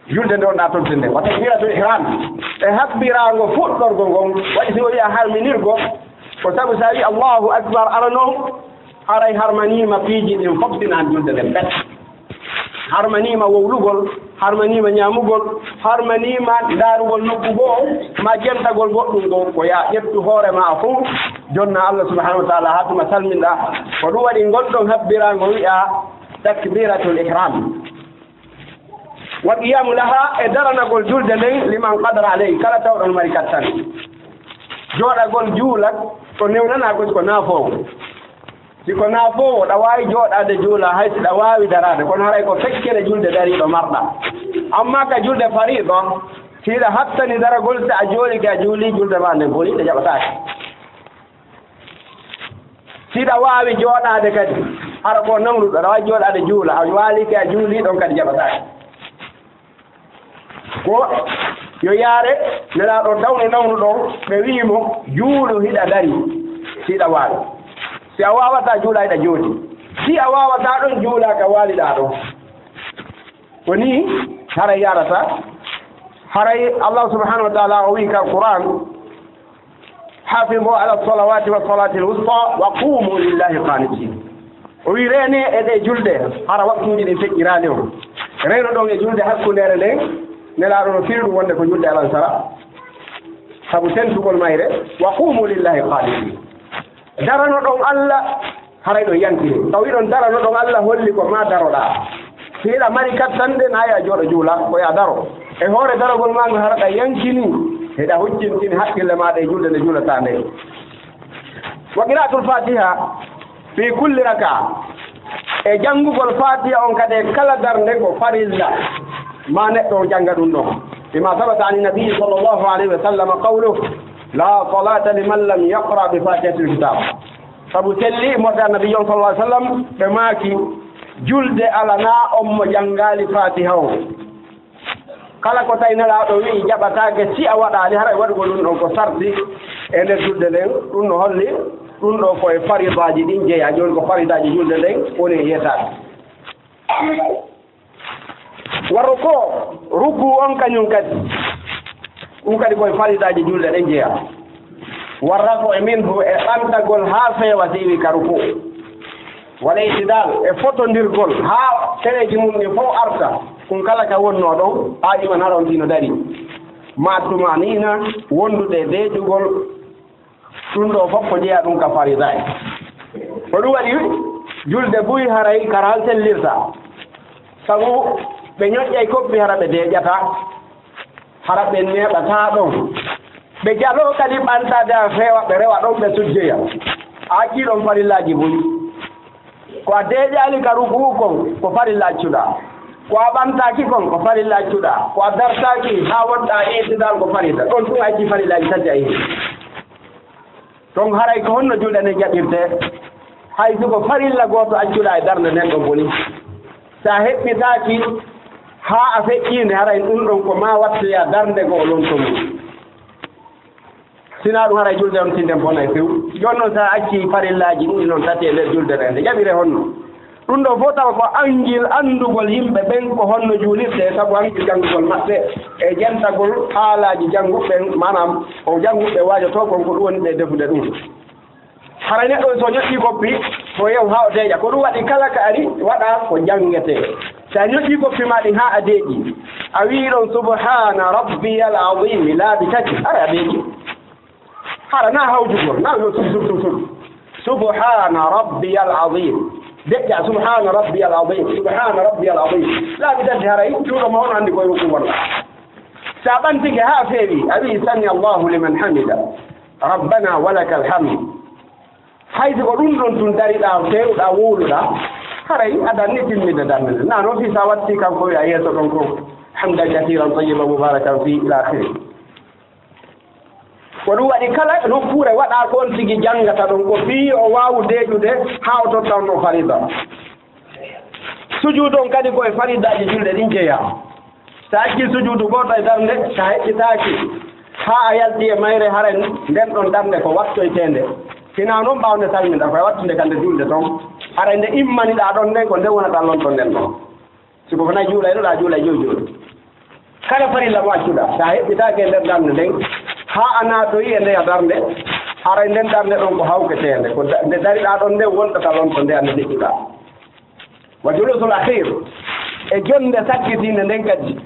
julde nde wonɗaa todde nde. Wa takbiratul ihram, e habbiraango fuɗɗorgo ngon. Waɗi si o wi'a harminirgo, ko sabu so a wi'i Allahu Akbar arano, haray harmaniima piiji ɗin fof, tinan julde nden pet. Harmaniima wowlugol, harmaniima ñaamugol, harmaniima ndaarugol nokku goo, ma jentagol goɗɗum goo. Ko ya ƴettu hoore ma fof, jonna Allah subhanahu wa ta'ala, haa tuma salminɗaa. Ko ɗum waɗi ngol ɗon habbiraango wi'a takbiratul ihram. Wa qiyamu laha, e daranagol julde nden, liman qadara alayhi, kala tawɗo no mari kattan. Jooɗagol juula ko newnanaa ko, ko naafoowo. Si ko naafoowo, ɗa waawi jooɗaade juula, hay si ɗa waawi daraade, kono haray ko feccere julde dariiɗo marɗa. Amma ka julde fariida, si ɗa hattani daragol, si a jooɗike a juulii, julde maa nden boni, nde jaɓataake. Si ɗa waawi jooɗaade kadi, hara ko nawnuɗo, ɗa waawi jooɗaade juula, a waalike a juulii ɗon kadi jaɓataake. Ko yo yaare Nelaaɗo dawno nawnuɗo, ɓe wi'i mo, "Juulu hiɗa dari, si hiɗa waawi. Si a waawataa juula hiɗa jooɗii. Si a waawataa ɗon, juula ka waaliɗaa ɗon." Ko nii haray yarata. Haray Allah subhanahu wa ta'ala o wi'i ka Qur'an, "Hafizu ala salawati wa salatil wusta wa qumu lillahi qanitin." O wi, "Reene e ɗe julde, hara waktuuji ɗin feƴƴiraali on. Reeno ɗon e julde hakkundeere nden." Nelaaɗo no firi ɗum wonde ko julde alansara, sabu tentugol mayre, "Wa qumu lillahi qanitin." Darano ɗon Allah, haray ɗon yankiri. Tawi ɗon darano ɗon Allah holli ko ma daroɗaa. Si hiɗa mari kattanɗe, na ya jooɗo juula, ko ya daro. E hoore darogol maa ngol, hara ɗa yankini, hiɗa huccintini hakkille maaɗa e julde nde juulataa nde. Wa qira'atul Fatiha fi kulli raka. E janngugol Fatiha on kadi e kala darnde ko farilla. Ma neɗɗo o jannga ɗum ɗon. Bima sabata ani nabi sallallahu alayhi wa sallam qawluhu, "La salata liman lam yaqra bi Fatihatil kitab." Sabu selli morde Annabi on sallallahu alaihi wasallam, ɓe maaki, "Julde alanaa on mo janngaali Faatiha on." Kala ko tawi Nelaaɗo wi'i jaɓataake si a waɗaali, haray waɗugol ɗum ɗon ko sarti e nder julde nden. Ɗum no holli, ɗum ɗo ko e faridaaji ɗin jeyaa. Jooni ko faridaaji julde nden woni e yeetaade. Wa ruku, ruku on kañum kadi, ɗum kadi koye faridaaji julde ɗen jeyaa. Wa rafu minhu, e ɓantagol haa feewa si iwi ka ruku. Wal i'tidal, e fotondirgol haa tereeji mum ɗin fof arta, ɗum kala ka wonnoo ɗon, haa iman hara on tino dari. Ma tumanina, wondude e deeƴugol. Ɗum ɗo fof ko jeyaa ɗum ka farida en. Ko ɗum waɗi julde buy haray karal sellirta. Sabu ɓe ñoƴƴay koppi hara ɓe deeƴata. Hara ɓe neeɓataa ɗon. Ɓe jaloo kadi ɓantaade a feewa, ɓe rewa ɗon, ɓe sujjoya. A accii ɗon farillaaji buy. Ko a deeƴaali ka rukuu kon, ko farilla accuɗaa. Ko a ɓantaaki kon, ko farilla accuɗaa. Ko a dartaaki haa wonɗaa iitidal, ko farilla. Ɗon tun a accii farillaaji tati a iiti. Ɗon haray ko honno julde nden jaɓirtee? Hay si ko farilla gooto accuɗaa e darnde nden ɗon boni. Si a heɓɓitaaki haa a feƴƴiinde, haray ɗum ɗon ko maa wattoyaa darnde goo lonto mum. Sinaa ɗum haray julde on tinden bonay few. Jooni non si a accii farillaaji ɗin non tati e nder julde nden, nde jaɓiree honno? Ɗum ɗoo fof tawa ko anngil anndugol yimɓe ɓen ko honno juulirtee, sabu anngil janngugol maɓɓe e jentagol haalaaji jannguɓe ɓen, maanaam o jannguɓe waajotoo kon ko ɗum woni ɓe defude ɗum. Haray neɗɗo so ñoƴƴii koppi, o yew haa o deeƴa. Ko ɗum waɗi kala ka ari waɗa ko janngetee. Si a ñoƴƴii koppi maa ɗin haa a deeƴi, a wi'i ɗon subhaana rabbiyal aziimi laabi tati, haray a deeƴi. Hara na hawjugol, na yo sub, sub, sub, sub. Subhaana rabbiyal aziim. Deƴƴa, subhaana rabbiyal aziim, subhaana rabbiyal aziim. Laabi tati haray, juuɗo ma on anndi koye rukuu wonɗaa. Si a ɓantike haa feewi, a wi'i sami Allahu liman hamida, rabbana wa lakal hamd. Hay si ko ɗum ɗon tun dariɗaa, feewɗaa, wowluɗaa, haray a danni timminde darnde nden. Na noon fii si a watti kanko wi'a yeeso ɗon ko hamdan kasiiran tayyiban mubaarakan fii ila akhiri. Ko ɗum waɗi kala nokkuure waɗaa ko on tigi janngata ɗon, ko fii o waawu deeƴude haa o totta on ɗon fariida. Sujuudu on kadi ko e fariidaaji julde ɗin jeyaa. Si a accii sujuudu gooto e darnde, si a heɓɓitaaki haa a yalti e mayre, haray nden ɗon darnde ko wattoyteende. Hinaa noon ɓaawo nde salminɗaa, ko e wattude ka nde julde ton. Haray nde immaniɗaa ɗon nden, ko nden wonata lonto nden ɗon. Si ko wonaa juulay ɗo, ɗaa juulay joy joy. Kala farilla mo accuɗaa, si a heɓɓitaaki e nder darnde nden, haa a naatoyi e ndeya darnde, haray nden darnde ɗon ko hawketeende. Ko da-, nde dariɗaa ɗon nden wontata lonto nde a nde deƴƴuɗaa. Wa julusul akhir, e jonnde sakkitiinde nden kadi.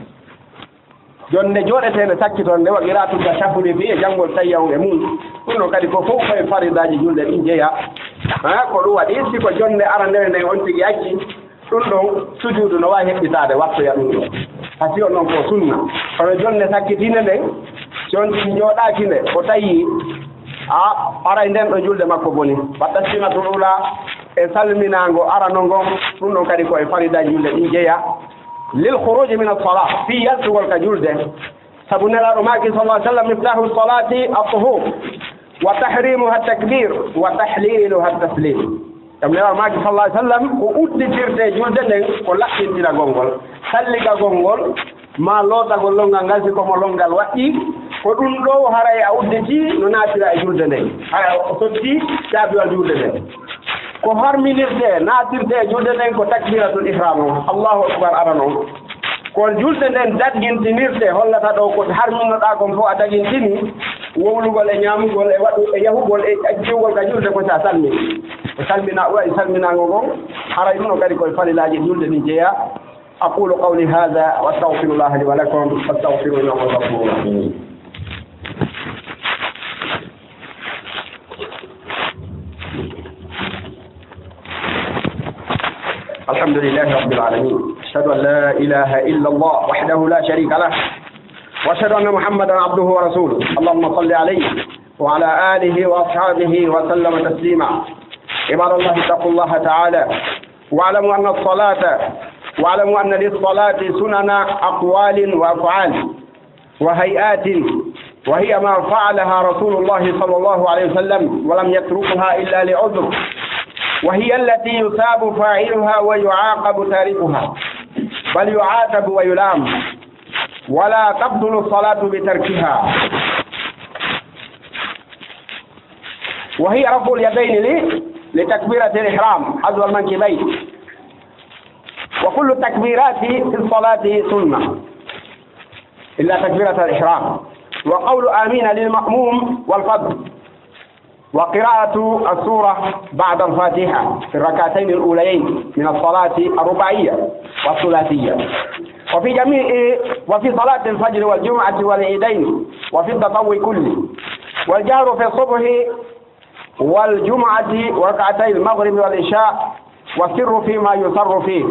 Jonnde jooɗeteende sakkitoonde, wa qira'atu tashahhudi fii, e janngol tayya on e mum. Ɗum ɗon kadi ko fof ko e faridaaji julde ɗin jeyaa. Ha, ko ɗum waɗi, si ko jonnde arande nden on tigi acci, ɗum ɗon sujuudu no waawi heɓɓitaade, wattoya ɗum ɗon. Hay si on non ko sunna. Kono jonnde sakkitiinde nden, si on tigi jooɗaaki nde, o tawi, a, haray nden ɗo julde makko boni. Wa taslimatul ula, e salminaango arano ngon, ɗum ɗon kadi ko e faridaaji julde ɗin jeyaa. Lil khuruji min as-salah, fii yaltugol ka julde. Sabu Nelaaɗo maaki, sallallahu alaihi wasallam, miftahu salati at-tuhur, wa tahrimuha at-takbir, wa tahliluha at-taslim. Sabu Nelaaɗo maaki, sallallahu alaihi wasallam, ko udditirtee julde nden ko laɓɓintinagol ngol, salligagol ngol, maa lootagol lonngal ngal, si ko mo lonngal waɗɗii, ko ɗum ɗo haray a udditii no naatira e julde nden. Haray o sottii caabiwal julde nden. Ko harminirtee, naatirtee e julde nden ko takbiratul ihram on, Allahu akbar arano on. Ko julde nden daggintinirtee, hollata ɗo ko harminnoɗaa kon fof a daggintini, wowlugol e ñaamugol e waɗu-, e yahugol e accugol ka julde ko sa salmini. O salmina, o waɗi salminaango ngon, haray ɗum ɗo kadi ko e farilaaji julde ɗin jeyaa. أقول قولي هذا وأستغفر الله لي ولكم فاستغفروه إنه هو الغفور الرحيم. الحمد لله رب العالمين. أشهد أن لا إله إلا الله وحده لا شريك له، وأشهد أن محمدا عبده ورسوله. اللهم صل عليه وعلى آله وأصحابه وسلم تسليما. عباد الله، اتقوا الله تعالى، واعلموا أن الصلاة، واعلموا أن للصلاة سنن أقوال وأفعال وهيئات، وهي ما فعلها رسول الله صلى الله عليه وسلم ولم يتركها إلا لعذر، وهي التي يثاب فاعلها ويعاقب تاركها، بل يعاتب ويلام، ولا تبطل الصلاة بتركها. وهي رفع اليدين ل-، لتكبيرة الإحرام حذو المنكبين. وكل التكبيرات في الصلاة سنة إلا تكبيرة الإحرام. وقول آمين للمأموم والفذ. وقراءة السورة بعد الفاتحة في الركعتين الأوليين من الصلاة الرباعية والثلاثية. وفي جميع، وفي صلاة الفجر والجمعة والعيدين وفي التطوع كله. والجهر في الصبح والجمعة ركعتي المغرب والعشاء، والسر فيما يسر فيه،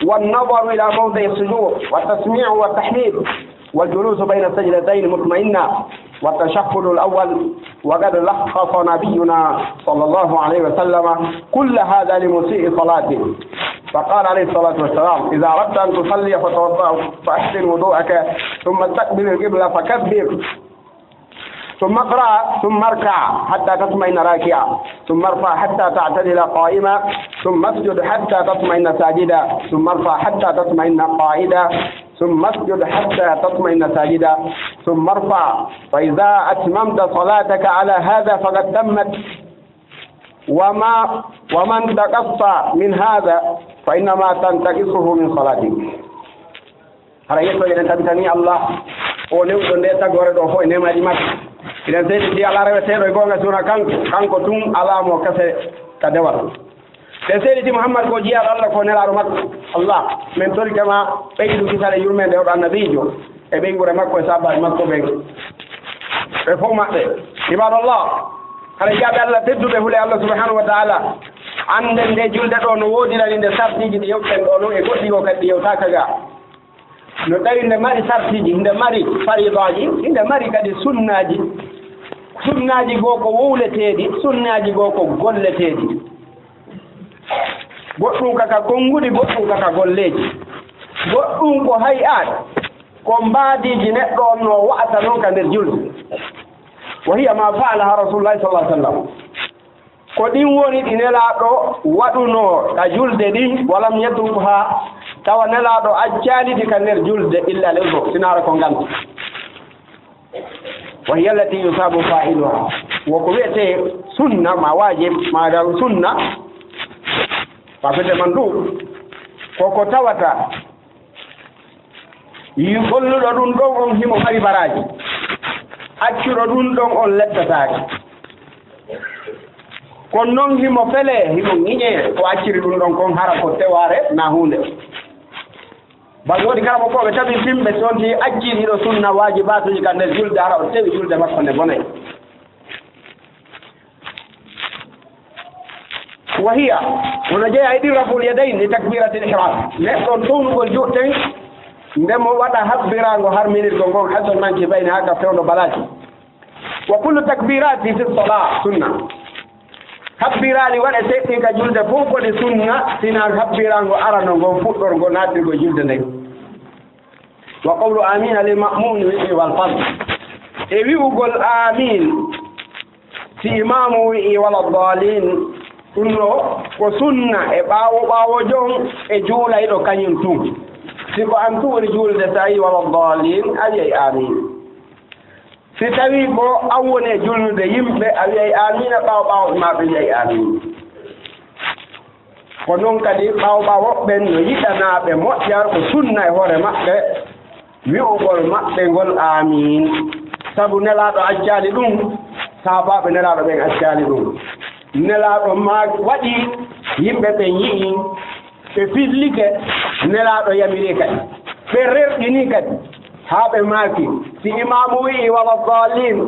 والنظر إلى موضع السجود، والتسميع والتحميد، والجلوس بين السجدتين مطمئنا، والتشهد الأول. وقد لخص نبينا صلى الله عليه وسلم كل هذا لمسيء صلاته، فقال عليه الصلاة والسلام: إذا أردت أن تصلي فتوضأ، فأحسن وضوءك، ثم استقبل القبلة فكبر، ثم اقرأ، ثم اركع حتى تطمئن راكعا، ثم ارفع حتى تعتدل قائما، ثم اسجد حتى تطمئن ساجدا، ثم ارفع حتى تطمئن قاعدا، ثم اسجد حتى تطمئن ساجدا، ثم ارفع، فإذا أتممت صلاتك على هذا فقد تمت، وما، وما انتقصت من هذا فإنما تنتقصه من صلاتك. Hara yettooje ɗen tabitanii Allah, o newɗo nde tagoore ɗo fof e neemaaji makko. Eɗen seediti Alla reweteeɗo e goonga sona kanko, kanko tun alaa mo kase ka dewal. Eɗen seediti Muhammad ko jiyaaɗo Allah, ko nelaaɗo makko. Allah, men torike ma ɓeydu kisal e yurmeende oɗo annabiijo, e ɓeynguure makko e saabaaɓe makko ɓen. Ɓe fof maɓɓe. Ibaadallah, hara jiyaaɓe Allah tedduɓe, hule Allah subhanahu wa ta'ala. Annden nde julde ɗo no woodiri nde sartiiji ɗi yewten ɗo non e goɗɗi goo kadi ɗi yewtaaka ga. No tawi nde mari sartiiji, nde mari fariidaaji, nde mari kadi sunnaaji. Sunnaaji goo ko wowleteeɗi, sunnaaji goo ko golleteeɗi. Goɗɗum ka ka konnguɗi, goɗɗum ka ka golleeji. Goɗɗum ko hay'aat, ko mbaadiiji neɗɗo on no wa'ata non ka nder julde. Wa hiya ma fa'alaha Rasulullahi sallallahu alaihi wasallam. Ko ɗin woni ɗi Nelaaɗo waɗunoo ka julde ɗin, walam yatrukha, tawa Nelaaɗo accaali ɗi ka nder julde, illa li uzr, sinaa ko nganntu. Wa hiya allati yusabu fa'iluha. Wo ko wi'etee sunna, ma waajib, ma dal sunna, ma fete man du, ko ko tawata yi golluɗo ɗum ɗon on himo mari baraaji, accuɗo ɗum ɗon on lettataake. Kono non himo felee, himo ŋiñee ko acciri ɗum ɗon kon, hara ko tewaare na huunde. Bal woodi karamokooɓe tabintinɓe si on tii accii ɗiɗo sunna waajibaatuuji ka nder julde, hara o tewi julde makko nde bonay. Wa hiya, wono jeyaa e ɗin raf'ul yadayn li takbiratil ihram. Neɗɗo on townugol juuɗe ɗen, nde mo waɗa habbiraango harminirgol ngol, hasal mankibayni, haa ka fewndo balaaki. Wa kullu takbirati fi salah sunna. Habbiraali waɗeteeɗi ka julde fof ko ɗi sunna, sinaa habbiraango arano ngon, fuɗɗorgo naattirgol julde nden. Wa qawlu amina lil ma'mumi wi'i wal fard. E wi'ugol amin si imaamu wi'i wala daalin, ɗum ɗo ko sunna e ɓaawo ɓaawojo on e juulayɗo kañum tun. Si ko an tun woni juulde, so a wi'i wala daalin, a wi'ay amin. Si tawii ko an woni e julnude yimɓe, a wi'ay amin, ɓaawo ɓaawo maa ɓe wi'ay amin. Ko non kadi ɓaawo ɓaawo ɓen no yiɗanaa ɓe moƴƴa, ko sunna e hoore maɓɓe wi'ugol maɓɓe ngol amin. Sabu Nelaaɗo accaali ɗum, sahaabaaɓe Nelaaɗo ɓen accaali ɗum. Nelaaɗo maa waɗi, yimɓe ɓen yi'i, ɓe fillike, Nelaaɗo yamiri kadi. Ɓe rerɗini kadi, haa ɓe maaki, si imaamu wi'i wala daalin,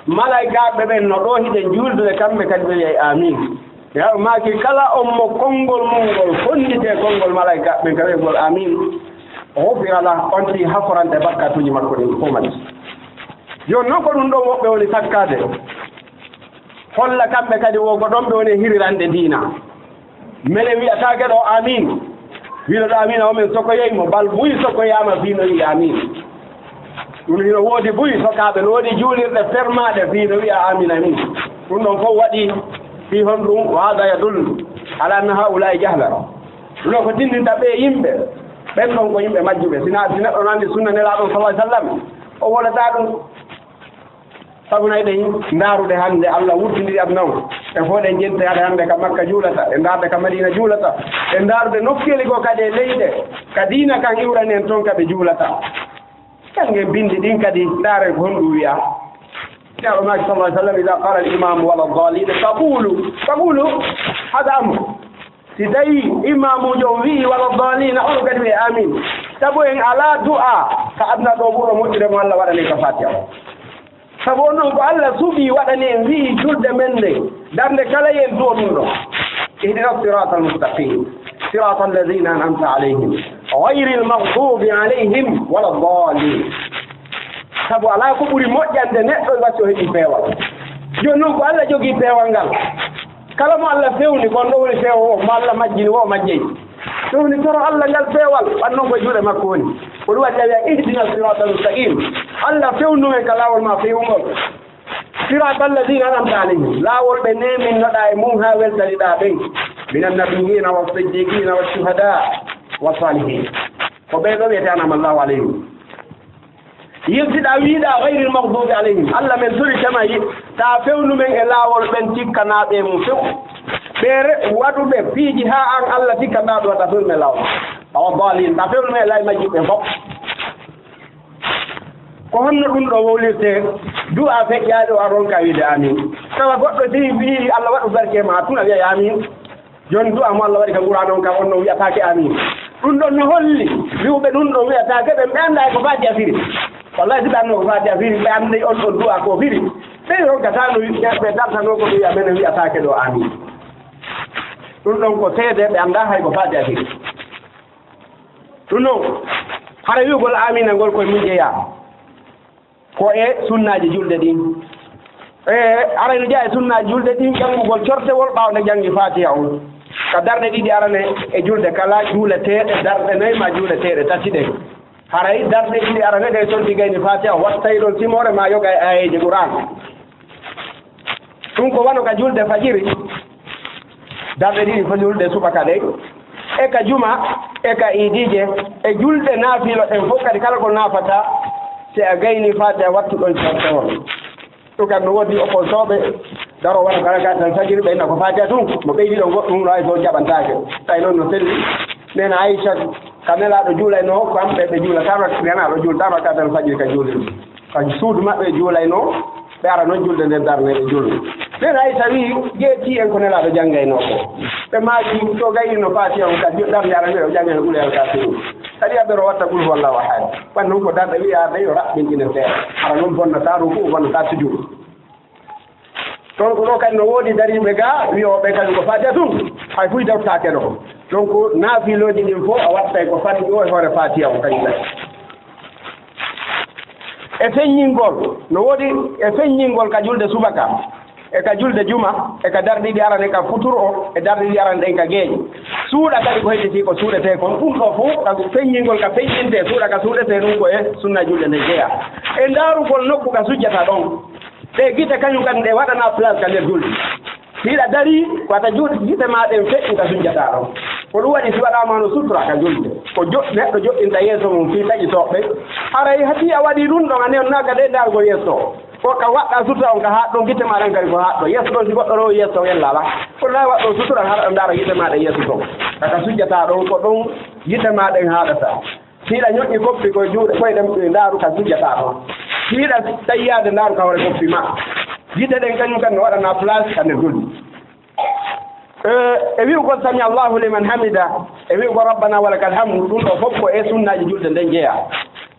malaykaaɓe ɓen no ɗo hiɗen juuldude, kamɓe kadi ɓe wi'ay amin. Nelaaɗo maaki, kala on mo konngol mum ngol fonnditee konngol malaykaaɓe ɓen ka wi'gol amin, ghufira lah, on tii haforante bakkatuuji makko ɗin fof mati. Jooni non ko ɗum ɗon woɓɓe woni sakkaade. Holla kamɓe kadi wo ko ɗon ɓe woni e hirirande diina. Mele wi'ataake ɗo amin. Wi'uɗo ɗo amin, o men sokoyay mo, bal buy sokoyaama fii no wi'i amin. Ɗum hino woodi buy sokaaɓe, no woodi juulirɗe fermaaɗe fii no wi'a amin, amin. Ɗum ɗon fof waɗi fii honɗum? Wa hada yadullu ala anna haulai jahla. Ɗum ɗo ko tinndinta ɓe yimɓe, ɓen ɗon ko yimɓe majjuɓe. Sina, si neɗɗo no anndi sunna Nelaaɗo sallallahu alaihi wasallam, o wolataa ɗum. Sabu nay ɗen ndaarude hannde Allah wurtindiri aduna o. E fof ɗen jente hade hannde ka Makka juulata, e ndaarde ka Madina juulata, e ndaarude nokkeeli goo kadi e leyɗe ka diina kan iwrani en ton ka ɓe juulata. Janngen binndi ɗin kadi, ndaaren ko honɗum wi'a. Nelaaɗo maaki sallallahu alaihi wasallam, "Idha qala al-imamu wala dhalin, faqulu, faqulu, hada amr." Si tawi imaamuujo on wi'i wala dhalin, on kadi wi'e amin. Sabu en alaa du'a ka aduna ɗo ɓurɗo moƴƴude mo Allah waɗani ka Fatiha. Sabu on ɗon ko Allah suɓii waɗani en, wi'i julde men nde, darnde kala yen du'o ɗum ɗon. Ihdina siratal mustaqim, siratal ladina an'amta alayhim, ghayril maghdubi alayhim wala dhalin. Sabu alaa ko ɓuri moƴƴande neɗɗo wasi o heɓi peewal. Jooni noon ko Allah jogii peewal ngal. Kala mo Allah fewni, kon ɗo woni feewoowo, mo Allah majjini o majjey. Fewni toro Allah ngal peewal, ɓan noon koye juuɗe makko woni. Ko ɗum waɗi a wiya, ihdina siratal mustaqim. Allah fewnu men ka laawol ma fewngol. Siratal ladina an'amta alayhim. Laawol ɓe neeminnoɗaa e mum haa weltaniɗaa ɓen. Minan nabiyina wa siddiqina wa shuhada wa salihin. Ko ɓee ɗo wiyete an'ama Allahu alayhim. Yiltiɗaa wiiɗaa ghayril maghdubi alayhim. Allah men tori tama yi, ta fewnu men e laawol ɓen tikkanaaɓe e mum few. Ɓe re-, waɗuɓe piiji haa an Allah tikkanɗaa ɗo ta fewnu men laawol. Awa dalin, ta fewnu men e laawol majjuɓe fof. Ko honno ɗum ɗo wowlirte? Du'a feƴƴaaɗo a ronka wiide amin. Tawa goɗɗo si wi'i Allah waɗu barke ma, tun a wi'a amin. Jooni du'a mo Allah waɗi ka Qur'an on, ka on no wi'ataake amin. Ɗum ɗon no holli wi'uɓe ɗum ɗon wi'ataake ɓe, ɓe anndaa ko Fatiha firi. Wallahi, si ɓe annoo ko Fatiha firi, ɓe annday on ɗon du'a ko firi. Ɓe ronkata no wi-, ɓe dartanoo ko ɓe wi'a men wi'ataake ɗo amin. Ɗum ɗon ko seede ɓe anndaa hay ko Fatiha firi. Ɗum noon, hara wi'ugol amin ngol koye mum jeyaa. Ko e sunnaaji julde ɗin. E, aray no jeyaa e sunnaaji julde ɗin, janngugol cortewol ɓaawo nde janngi Faatiha on. Ka darɗe ɗiɗi arane e julde kala, juuleteeɗe darɗe nayi maa juuleteeɗe tati ɗen. Haray darɗe ɗiɗi arane ɗe, so ɗi gayni Faatiha, wattay ɗon simoore maa yoga e aayeeje Qur'aan. Ɗum ko wano ka julde fajiri, darɗe ɗiɗi fo julde subaka ɗen, e ka juma, e ka iidiije, e julɗe naafilo ɗen fof kadi, kala ko naafata, si a gayni Faatiha, wattu ɗon cortewol. Ɗum kadi no woodi opposooɓe, daroo wano ka rakaat al fajiri, ɓe inna ko Faatiha tun, mo ɓeydi ɗon goɗɗum, no hay so jaɓantaake. Tawi noon no selli. Neena Aysha, ka Nelaaɗo juulaynoo, ko kamɓe ɓe juulataano, Nelaaɗo juulataano rakaat al fajiri ka juulirde. Ka suudu maɓɓe juulaynoo, ɓe ara noon julde nden darne ɓe julno. Nden hay tawi ƴeetii en ko Nelaaɗo janngaynoo ko. Ɓe maaki, so gayni no Faatiha on ka darnde arande o janngay no Qul ya ayyuhal kafirun. Kadi aɓe ro watta Qul huwallahu ahad. Wan noon ko darɗe wi'aade yo raɓɓinɗine seeɗa. Hara noon bonnataa ruku, bonnataa sujudu. Donc ɗo kadi no woodi dariiɓe ga wi'ooɓe kadi ko Faatiha tun. Hay fuy dawtaake ɗo. Donc naafilooji ɗin fof a wattay ko fanɗi o e hoore Faatiha o kadi kadi. E feññingol, no woodi e feññingol ka julde subaka, e ka julde juma, e ka darɗe ɗiɗi arane ka futuro o, e darɗe ɗiɗi arane ɗen ka geeƴe. Suuɗa kadi ko hedditi ko suuɗetee kon, ɗum ɗo fof ka feññingol ka feññintee, suuɗa ka suuɗetee ɗum ko e sunna julde nde jeyaa. E ndaarugol nokku ka sujjata ɗon, ɗe gite kañum kadi ɗe waɗanaa place ka nder julde. Si hiɗa darii, ko wata juuɗe gite maa ɗen feƴƴu ka sujjataa ɗon. Ko ɗum waɗi si waɗaama no sutura ka julde. Ko jo-, neɗɗo joɗɗinta yeeso mum fii taƴi toɓɓe. Haray hatii a waɗii ɗum ɗon, a newnnaaka de ndaargol yeeso. Ko ka waɗɗaa sutura on ka haaɗ ɗon, gite maa ɗen kadi ko haaɗ ɗon. Yeeso ɗon si goɗɗo rewi yeeso on ella alaa. Ko laa waɗɗoo sutura hara ɗo ndaara gite maa ɗen yeeso ton. Ka ka sujjataa ɗon, ko ɗon gite maa ɗen haaɗata. Si hiɗa ñoƴƴi koppi koye juuɗe, koye ɗen, ndaaru ka sujjataa ɗon. Si hiɗa tayyaade, ndaaru ka hoore koppi maa. Gite ɗen kañum kan no waɗanaa place ka nder julde. E, e wi'ugol sami Allahu liman hamida, e wi'ugol rabbana walakal hamdu, ɗum ɗo fof ko e sunnaaji julde nden jeyaa.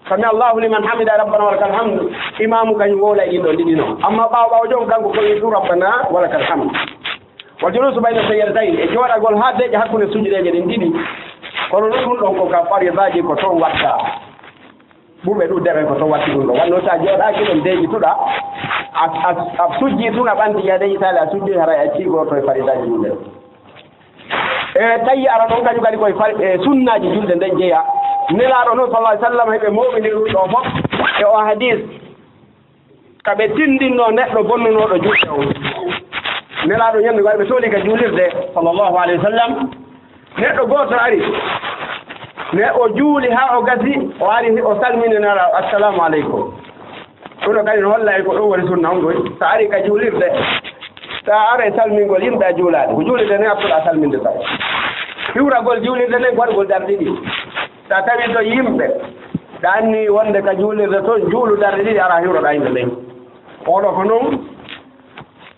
Sami Allahu liman hamida, rabbana walakal hamdu, imaamu kañum wowla e ɗin ɗon ɗiɗi non. Amma ɓaawo ɓaawo joom kanko ko wi'u rabbana walakal hamdu. Wal julusu bayna sajadatayn, e jooɗagol haa deeƴa hakkunde sujudeeje ɗen ɗiɗi. Kono non ɗum ɗon ko ka faridaaji ko toon watta. Ɓurɓe ɗuuɗude ɓen ko toon watti ɗum ɗon. Wanno so a jooɗaaki ɗon deeƴituɗaa, a, a, a sujjii tun a ɓanti yaade itaali a sujjii haray a accii gooto e faridaaji ɗum ɗen. E tawi ara ɗon kañum kadi koye far-, e sunnaaji julde nden jeyaa. Nelaaɗo non sallallahu alaihi wasallam heɓe mooɓini ɗum ɗo fof e o hadis. Ka ɓe tinndinno neɗɗo bonnunooɗo julde on. Nelaaɗo ñande ngar ɓe tooli ka juulirde, sallallahu alaihi wasallam. Neɗɗo gooto ari, ne o juuli haa o gasi, o ari o salmini Nelaaɗo, "Assalamu aleykum." Ɗum ɗo kadi no holla en ko ɗum woni sunna on ɗoy. So a ari ka juulirde, so a ara e salmingol yimɓe a juulaade. Ko juulirde ne artuɗaa salminde taw. Hiwragol juulirde nden ko waɗugol darɗe ɗiɗi. So a tawi to yimɓe, ɗa anni wonde ka juulirde toon, juulu darɗe ɗiɗi, ara hiwroɗaa yimɓe ɓen. Oɗo ko noon,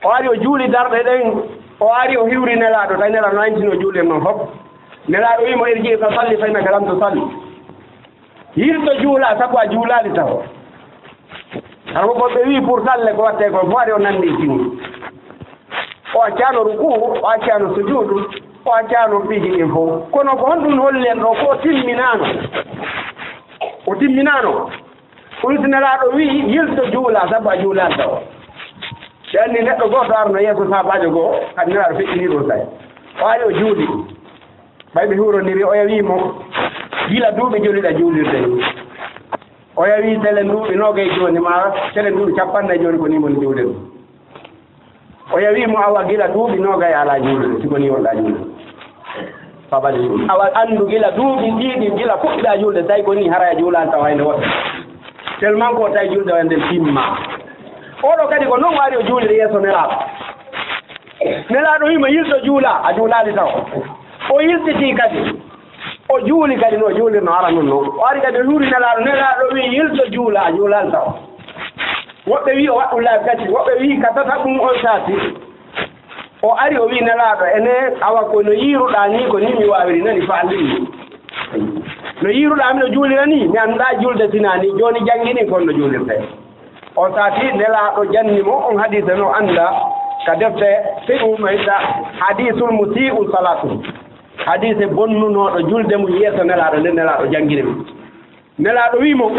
o ari o juuli darɗe ɗen, o ari o hiwri Nelaaɗo, tawi Nelaaɗo no anndi no juulirnoo fof. Nelaaɗo wi'i mo, "Irji fa salli fa innaka lam tusalli." Yilto juula, sabu a juulaali taho. Hara ko ɓe wii pour talle ko watte ko fof ari o nandi tini. O accano ruku, o accano sujudu, o accano piiji ɗin fof. Kono ko honɗum holli en ɗo ko o timminano? O timminano. Ɗum si Nelaaɗo wii yilto juula sabu a juulaali taw. Ɓe anndi neɗɗo gooto arno yeeso saabaajo goo, kadi Nelaaɗo feƴƴinii ɗum tawi. O ari o juuli. Ɓay ɓe huurondirii, oya wii mo, gila duuɓi joli ɗa juulirde ni. Oya wii telen duuɓi noogay jooni ma telen duuɓi cappanɗe jooni ko nii moni juulirde. Oya wii mo awa gila duuɓi noogay alaa juulirde, si ko nii wonɗaa juulirde. Fabali ɗum. Awa anndu gila duuɓi ɗiɗi, gila puɗɗaa juulde, tawi ko nii hara a juulaali taw hay nde woɗɗa. Tellement ko tawi juulde o nden timma. Oɗo kadi ko non o ari o juuliri yeeso Nelaaɗo. Nelaaɗo wii mo yilto juula, a juulaali taw. O yiltitii kadi. O juuli kadi no o juulirno hara non non. O ari kadi o yuuri Nelaaɗo, Nelaaɗo wii yilto juula, a juulaali taw. Woɓɓe wii o waɗɗu laabi tati, woɓɓe wii ka tata ɗum on saati. O ari o wii Nelaaɗo, ene awa ko no yiiruɗaa nii ko nii mi waawiri nani faaliri. No yiiruɗaa mi no juulira nii, mi anndaa juulde sinaa nii, jooni janngini kon no juulirtee. On saati Nelaaɗo janni mo on hadiise no annda ka defte fiqhu no hiɗa hadiisul musii'u salaatu. Hadiise bonnunooɗo julde mum yeeso Nelaaɗo nden Nelaaɗo janngini mo. Nelaaɗo wii mo,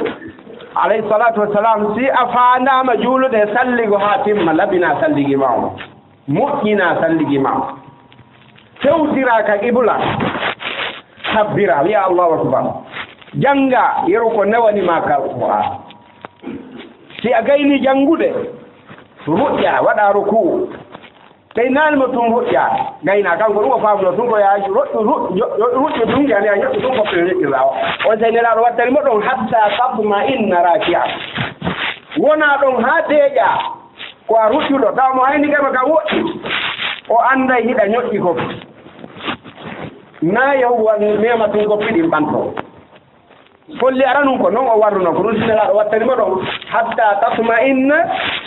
alayhi salaatu wassalam, si a faandaama juulude e salligo haa timma, labinaa salligi ma on. Moƴƴinaa salligi ma. Fewtiraa ka qibla. Kabbira, wi'a Allahu Akbar. Jannga yeru ko newani ma ka Qur'an. Si a gayni janngude, ruƴƴa, waɗa ruku'u. Tawi naali mo tun ruƴƴa, gayna kanko ɗum o faamuno tun ko yaa ruƴƴu, ruƴƴu, ruƴƴu tun, yani a ñoƴƴu tun ko fewi ñoƴƴirɗa o. On tawi Nelaaɗo wattani mo ɗon hatta tatma'inna raaki'an. Wona ɗon haa deeƴa. Ko a ruƴƴuɗo, tawa mo hayni kama ka woɗɗi, o annday hiɗa ñoƴƴi ko. Na yahu wan mema tun ko piɗin ɓanto. Holli ara nun ko non o warruno, ko ɗum si Nelaaɗo wattani mo ɗon, hatta tatma'inna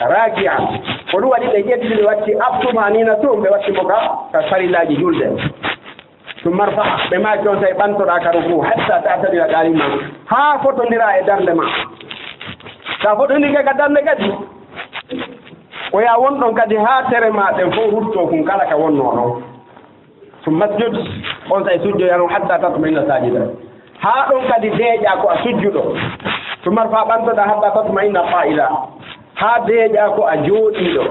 raaki'an. Ko ɗum waɗi ɓe ƴetti, ɓe watti attumanina tun, ɓe watti mo ka, ka farillaaji julde. Summa rfa', ɓe maaki on tawi ɓantoɗaa ka ruku, hatta ta'tadila qa'iman, haa fotondira e darnde ma. Sa fotondirke ka darnde kadi, ko ya won ɗon kadi haa tere ma ɗen fof rutto kun kala ka wonnoo ɗon. Summa sujud, on tawi sujjoya non hatta tatma'inna saajida. Haa ɗon kadi deeƴa ko a sujjuɗo. Summa rfa', ɓantoɗaa hatta tatma'inna qaa'ida. Haa deeƴa ko a jooɗiiɗo.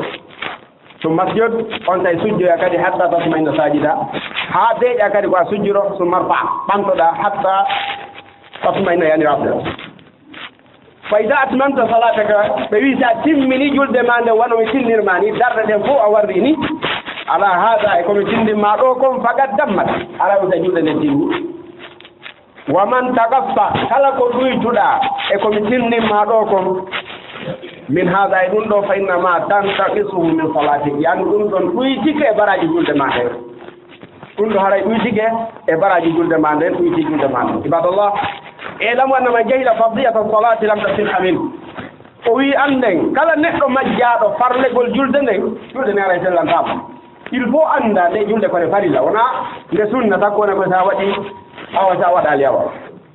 Summa sujud, on tawi sujjoya kadi hatta tatma'inna saajida. Haa deeƴa kadi ko a sujjuɗo, summa rfa', ɓantoɗaa hatta tatma'inna, yani rafde. Fa iza atmamta salataka, ɓe wi sa timmini julde ma nde wano mi tinnir ma ni, darɗe ɗen fof a warri ni. Ala hada, e ko mi tinnin ma ɗo kon, faqad tammat, ala ɗum sa julde nden timmi. Wa man taqassa, kala ko ɗuytuɗa e ko mi tinnin ma ɗo kon, min hada, e ɗum ɗo, fa innama tantaqisuhu min salati, yani ɗum ɗon ɗuytike e baraji julde ma ɗen. Ɗum ɗo haray ɗuytike e baraji julde ma nden, ɗuyti julde ma nden. Ibadallah, i'lamu anna man jahila fardiyata salati lam tasihha min. O wi annden, kala neɗɗo majjaaɗo farlegol julde nden, julde nden haray sellantama. Il faut annda nde julde ko nde farilla, wona nde sunna, takko wona ko sa waɗi awa, sa waɗali awa.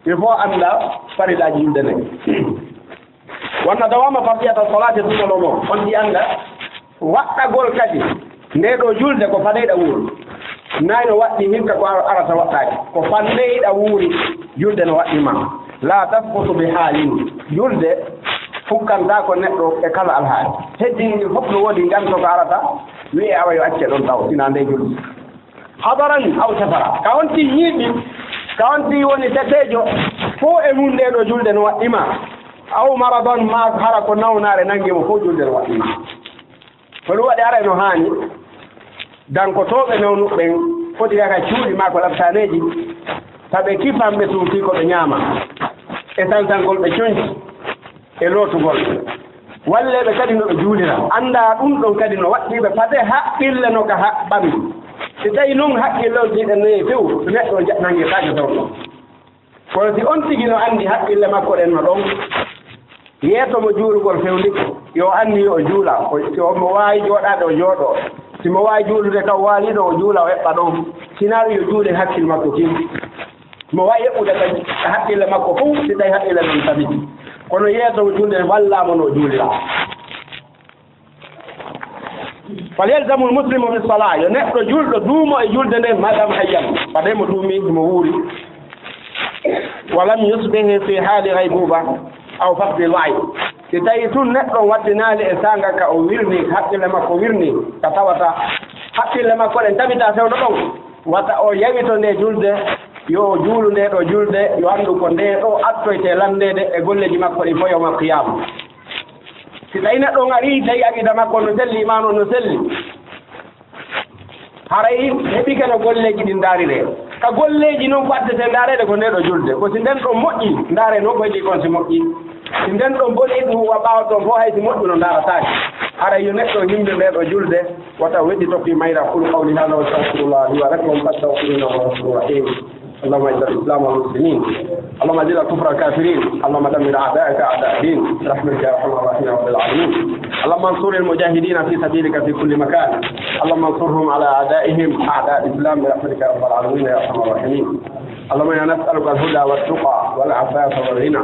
Il faut annda farillaji julde nden. Wa anna dawama fardiyata salati, ɗum ɗo mo on ɗi annda waɗɗagol kadi nde ɗo julde ko faneyɗa wuuri. Nay no waɗɗi hikka ko ar-, arata waɗɗaaki. Ko faneyɗa wuuri, julde no waɗɗi ma. La tasqutu bi halin. Julde fukkantaako neɗɗo e kala alhaali. Heddini ɗin fof no woodi nganto ko arata, wi'e awa yo acce ɗon taw, sina nde julde. Hadaran aw safara. Ka on ti ñiiɓi, ka on ti woni seteejo, fof e mum nde ɗo julde no waɗɗi ma. Aw maradan, ma hara ko nawnaare nangi mo, fof julde no waɗɗi ma. Ko ɗum waɗi ara no haani. Dankotooɓe nawnuɓe ɓen foti kaka cuuɗi maa ko laptaneeji, taɓe kifan ɓe tun fii ko ɓe ñaama. E sansankol ɓe conci. E lootugol. Walleeɓe kadi no ɓe juulira. Anndaa ɗum ɗon kadi no waɗɗii ɓe fade haqqille no ka haɓɓami. Si tawii non haqqille on tiiɗen nayi few, neɗɗo on jaɓnangirtaake toon ɗon. Kono si on tigi no anndi haqqille makko ɗen no ɗon, yeeso mo juulugol fewndike, yo anndi yo o juula. O, si omo waawi jooɗaade, o jooɗoo. Si mo waawi juulude ka o waali ɗon, o juula, o eɓɓa ɗon. Sinaa yo juule hakkil makko kin. Mo wawi eɓɓude ka haqqille makko fof, si tawi haqqille non tabiti. Kono yeeso mo julde wallaama no juulira. Falyalzamul muslimu fi salah, yo neɗɗo julɗo duumo e julde nde, madam hayyan, ɓaade mo duumi, mo wuuri. Walam yusbihi fi haali ghaybuba aw faqdi wa'i. Si tawi tun neɗɗo wattinaali e saanga ka o wirni, haqqille makko wirni, ka tawata haqqille makko ɗen tabita fewndo ɗon, wata o yawito nde julde, yo o juulu nde ɗo julde, yo anndu ko nde ɗo attoyte lanndeede e golleeji makko ɗin fo yawmal qiyaama. Si tawi neɗɗo on arii, tawi aqida makko no selli, imaanu on no selli, haray heɓike no golleeji ɗin ndaarire. Ka golleeji non ko addete ndaareede ko nde ɗo julde. Ko si nden ɗon moƴƴi, ndaare non ko heddii kon si moƴƴi. Si nden ɗon boni, ɗum wa ɓaawo ɗon fof hay si moƴƴuno ndaarataake. Haray yo neɗɗo himbe nde ɗo julde, wata weddi tokki mayra. أقول قولي هذا وأستغفر الله لي ولكم فاستغفروه إنه هو الغفور الرحيم. اللهم اعز الإسلام والمسلمين. اللهم أذل الكفر والكافرين. اللهم دمر أعداءك أعداء الدين برحمتك يا أرحم الراحمين يا رب العالمين. اللهم انصر المجاهدين في سبيلك في كل مكان. اللهم انصرهم على أعدائهم أعداء الإسلام برحمتك يا رب العالمين يا أرحم الراحمين. اللهم إنا نسألك الهدى والتقى والعفاف والغنى.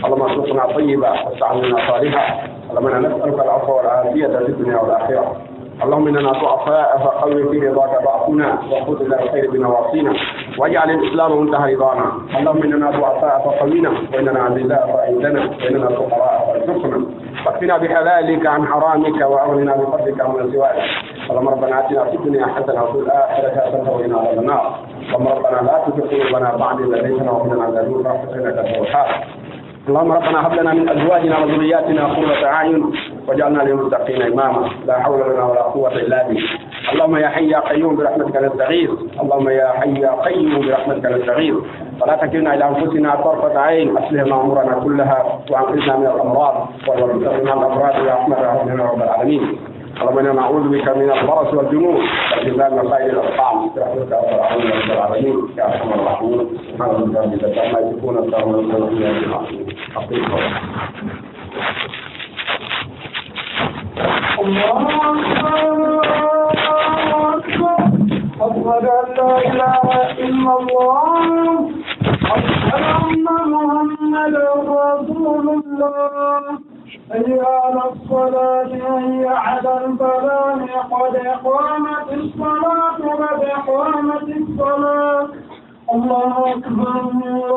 اللهم ارزقنا طيبا واستعملنا صالحا. اللهم إنا نسألك العفو والعافية في الدنيا والآخرة. اللهم إننا ضعفاء فقو في رضاك ضعفنا وخذ إلى الخير بنواصينا واجعل الإسلام منتهى رضانا. اللهم إننا ضعفاء فقونا وإننا أذلاء فأعزنا وإننا فقراء فارزقنا واكفنا بحلالك عن حرامك وأغننا بفضلك عمن سواك. اللهم ربنا آتنا في الدنيا حسنة وفي الآخرة حسنة وقنا عذاب النار. اللهم ربنا لا تزغ قلوبنا بعد إذ هديتنا وهب لنا من لدنك رحمة إنك أنت الوهاب. اللهم ربنا هب لنا من أزواجنا وذرياتنا قرة أعين واجعلنا للمتقين إماما. لا حول لنا ولا قوة إلا بك. اللهم يا حي يا قيوم برحمتك نستغيث. اللهم يا حي يا قيوم برحمتك نستغيث. فلا تكلنا إلى أنفسنا طرفة عين. أصلح لنا أمورنا كلها وأنقذنا من الأمراض وارزقنا الأمراض يا رحمة الراحمين يا رب العالمين. اللهم إنا نعوذ بك من البرص والجنون والجذام وسائر الأسقام برحمتك يا أرحم الراحمين يا رب العالمين يا أرحم الراحمين. سبحان ربك رب العزة عما يصفون وسلام على المرسلين والحمد لله رب العالمين. أقيموا الصلاة. الله أكبر، الله أكبر. أشهد أن لا إله إلا الله. أشهد أن محمدا رسول الله. حي على الصلاة، حي على الفلاح، قد قامت الصلاة، قد قامت الصلاة. الله أكبر، الله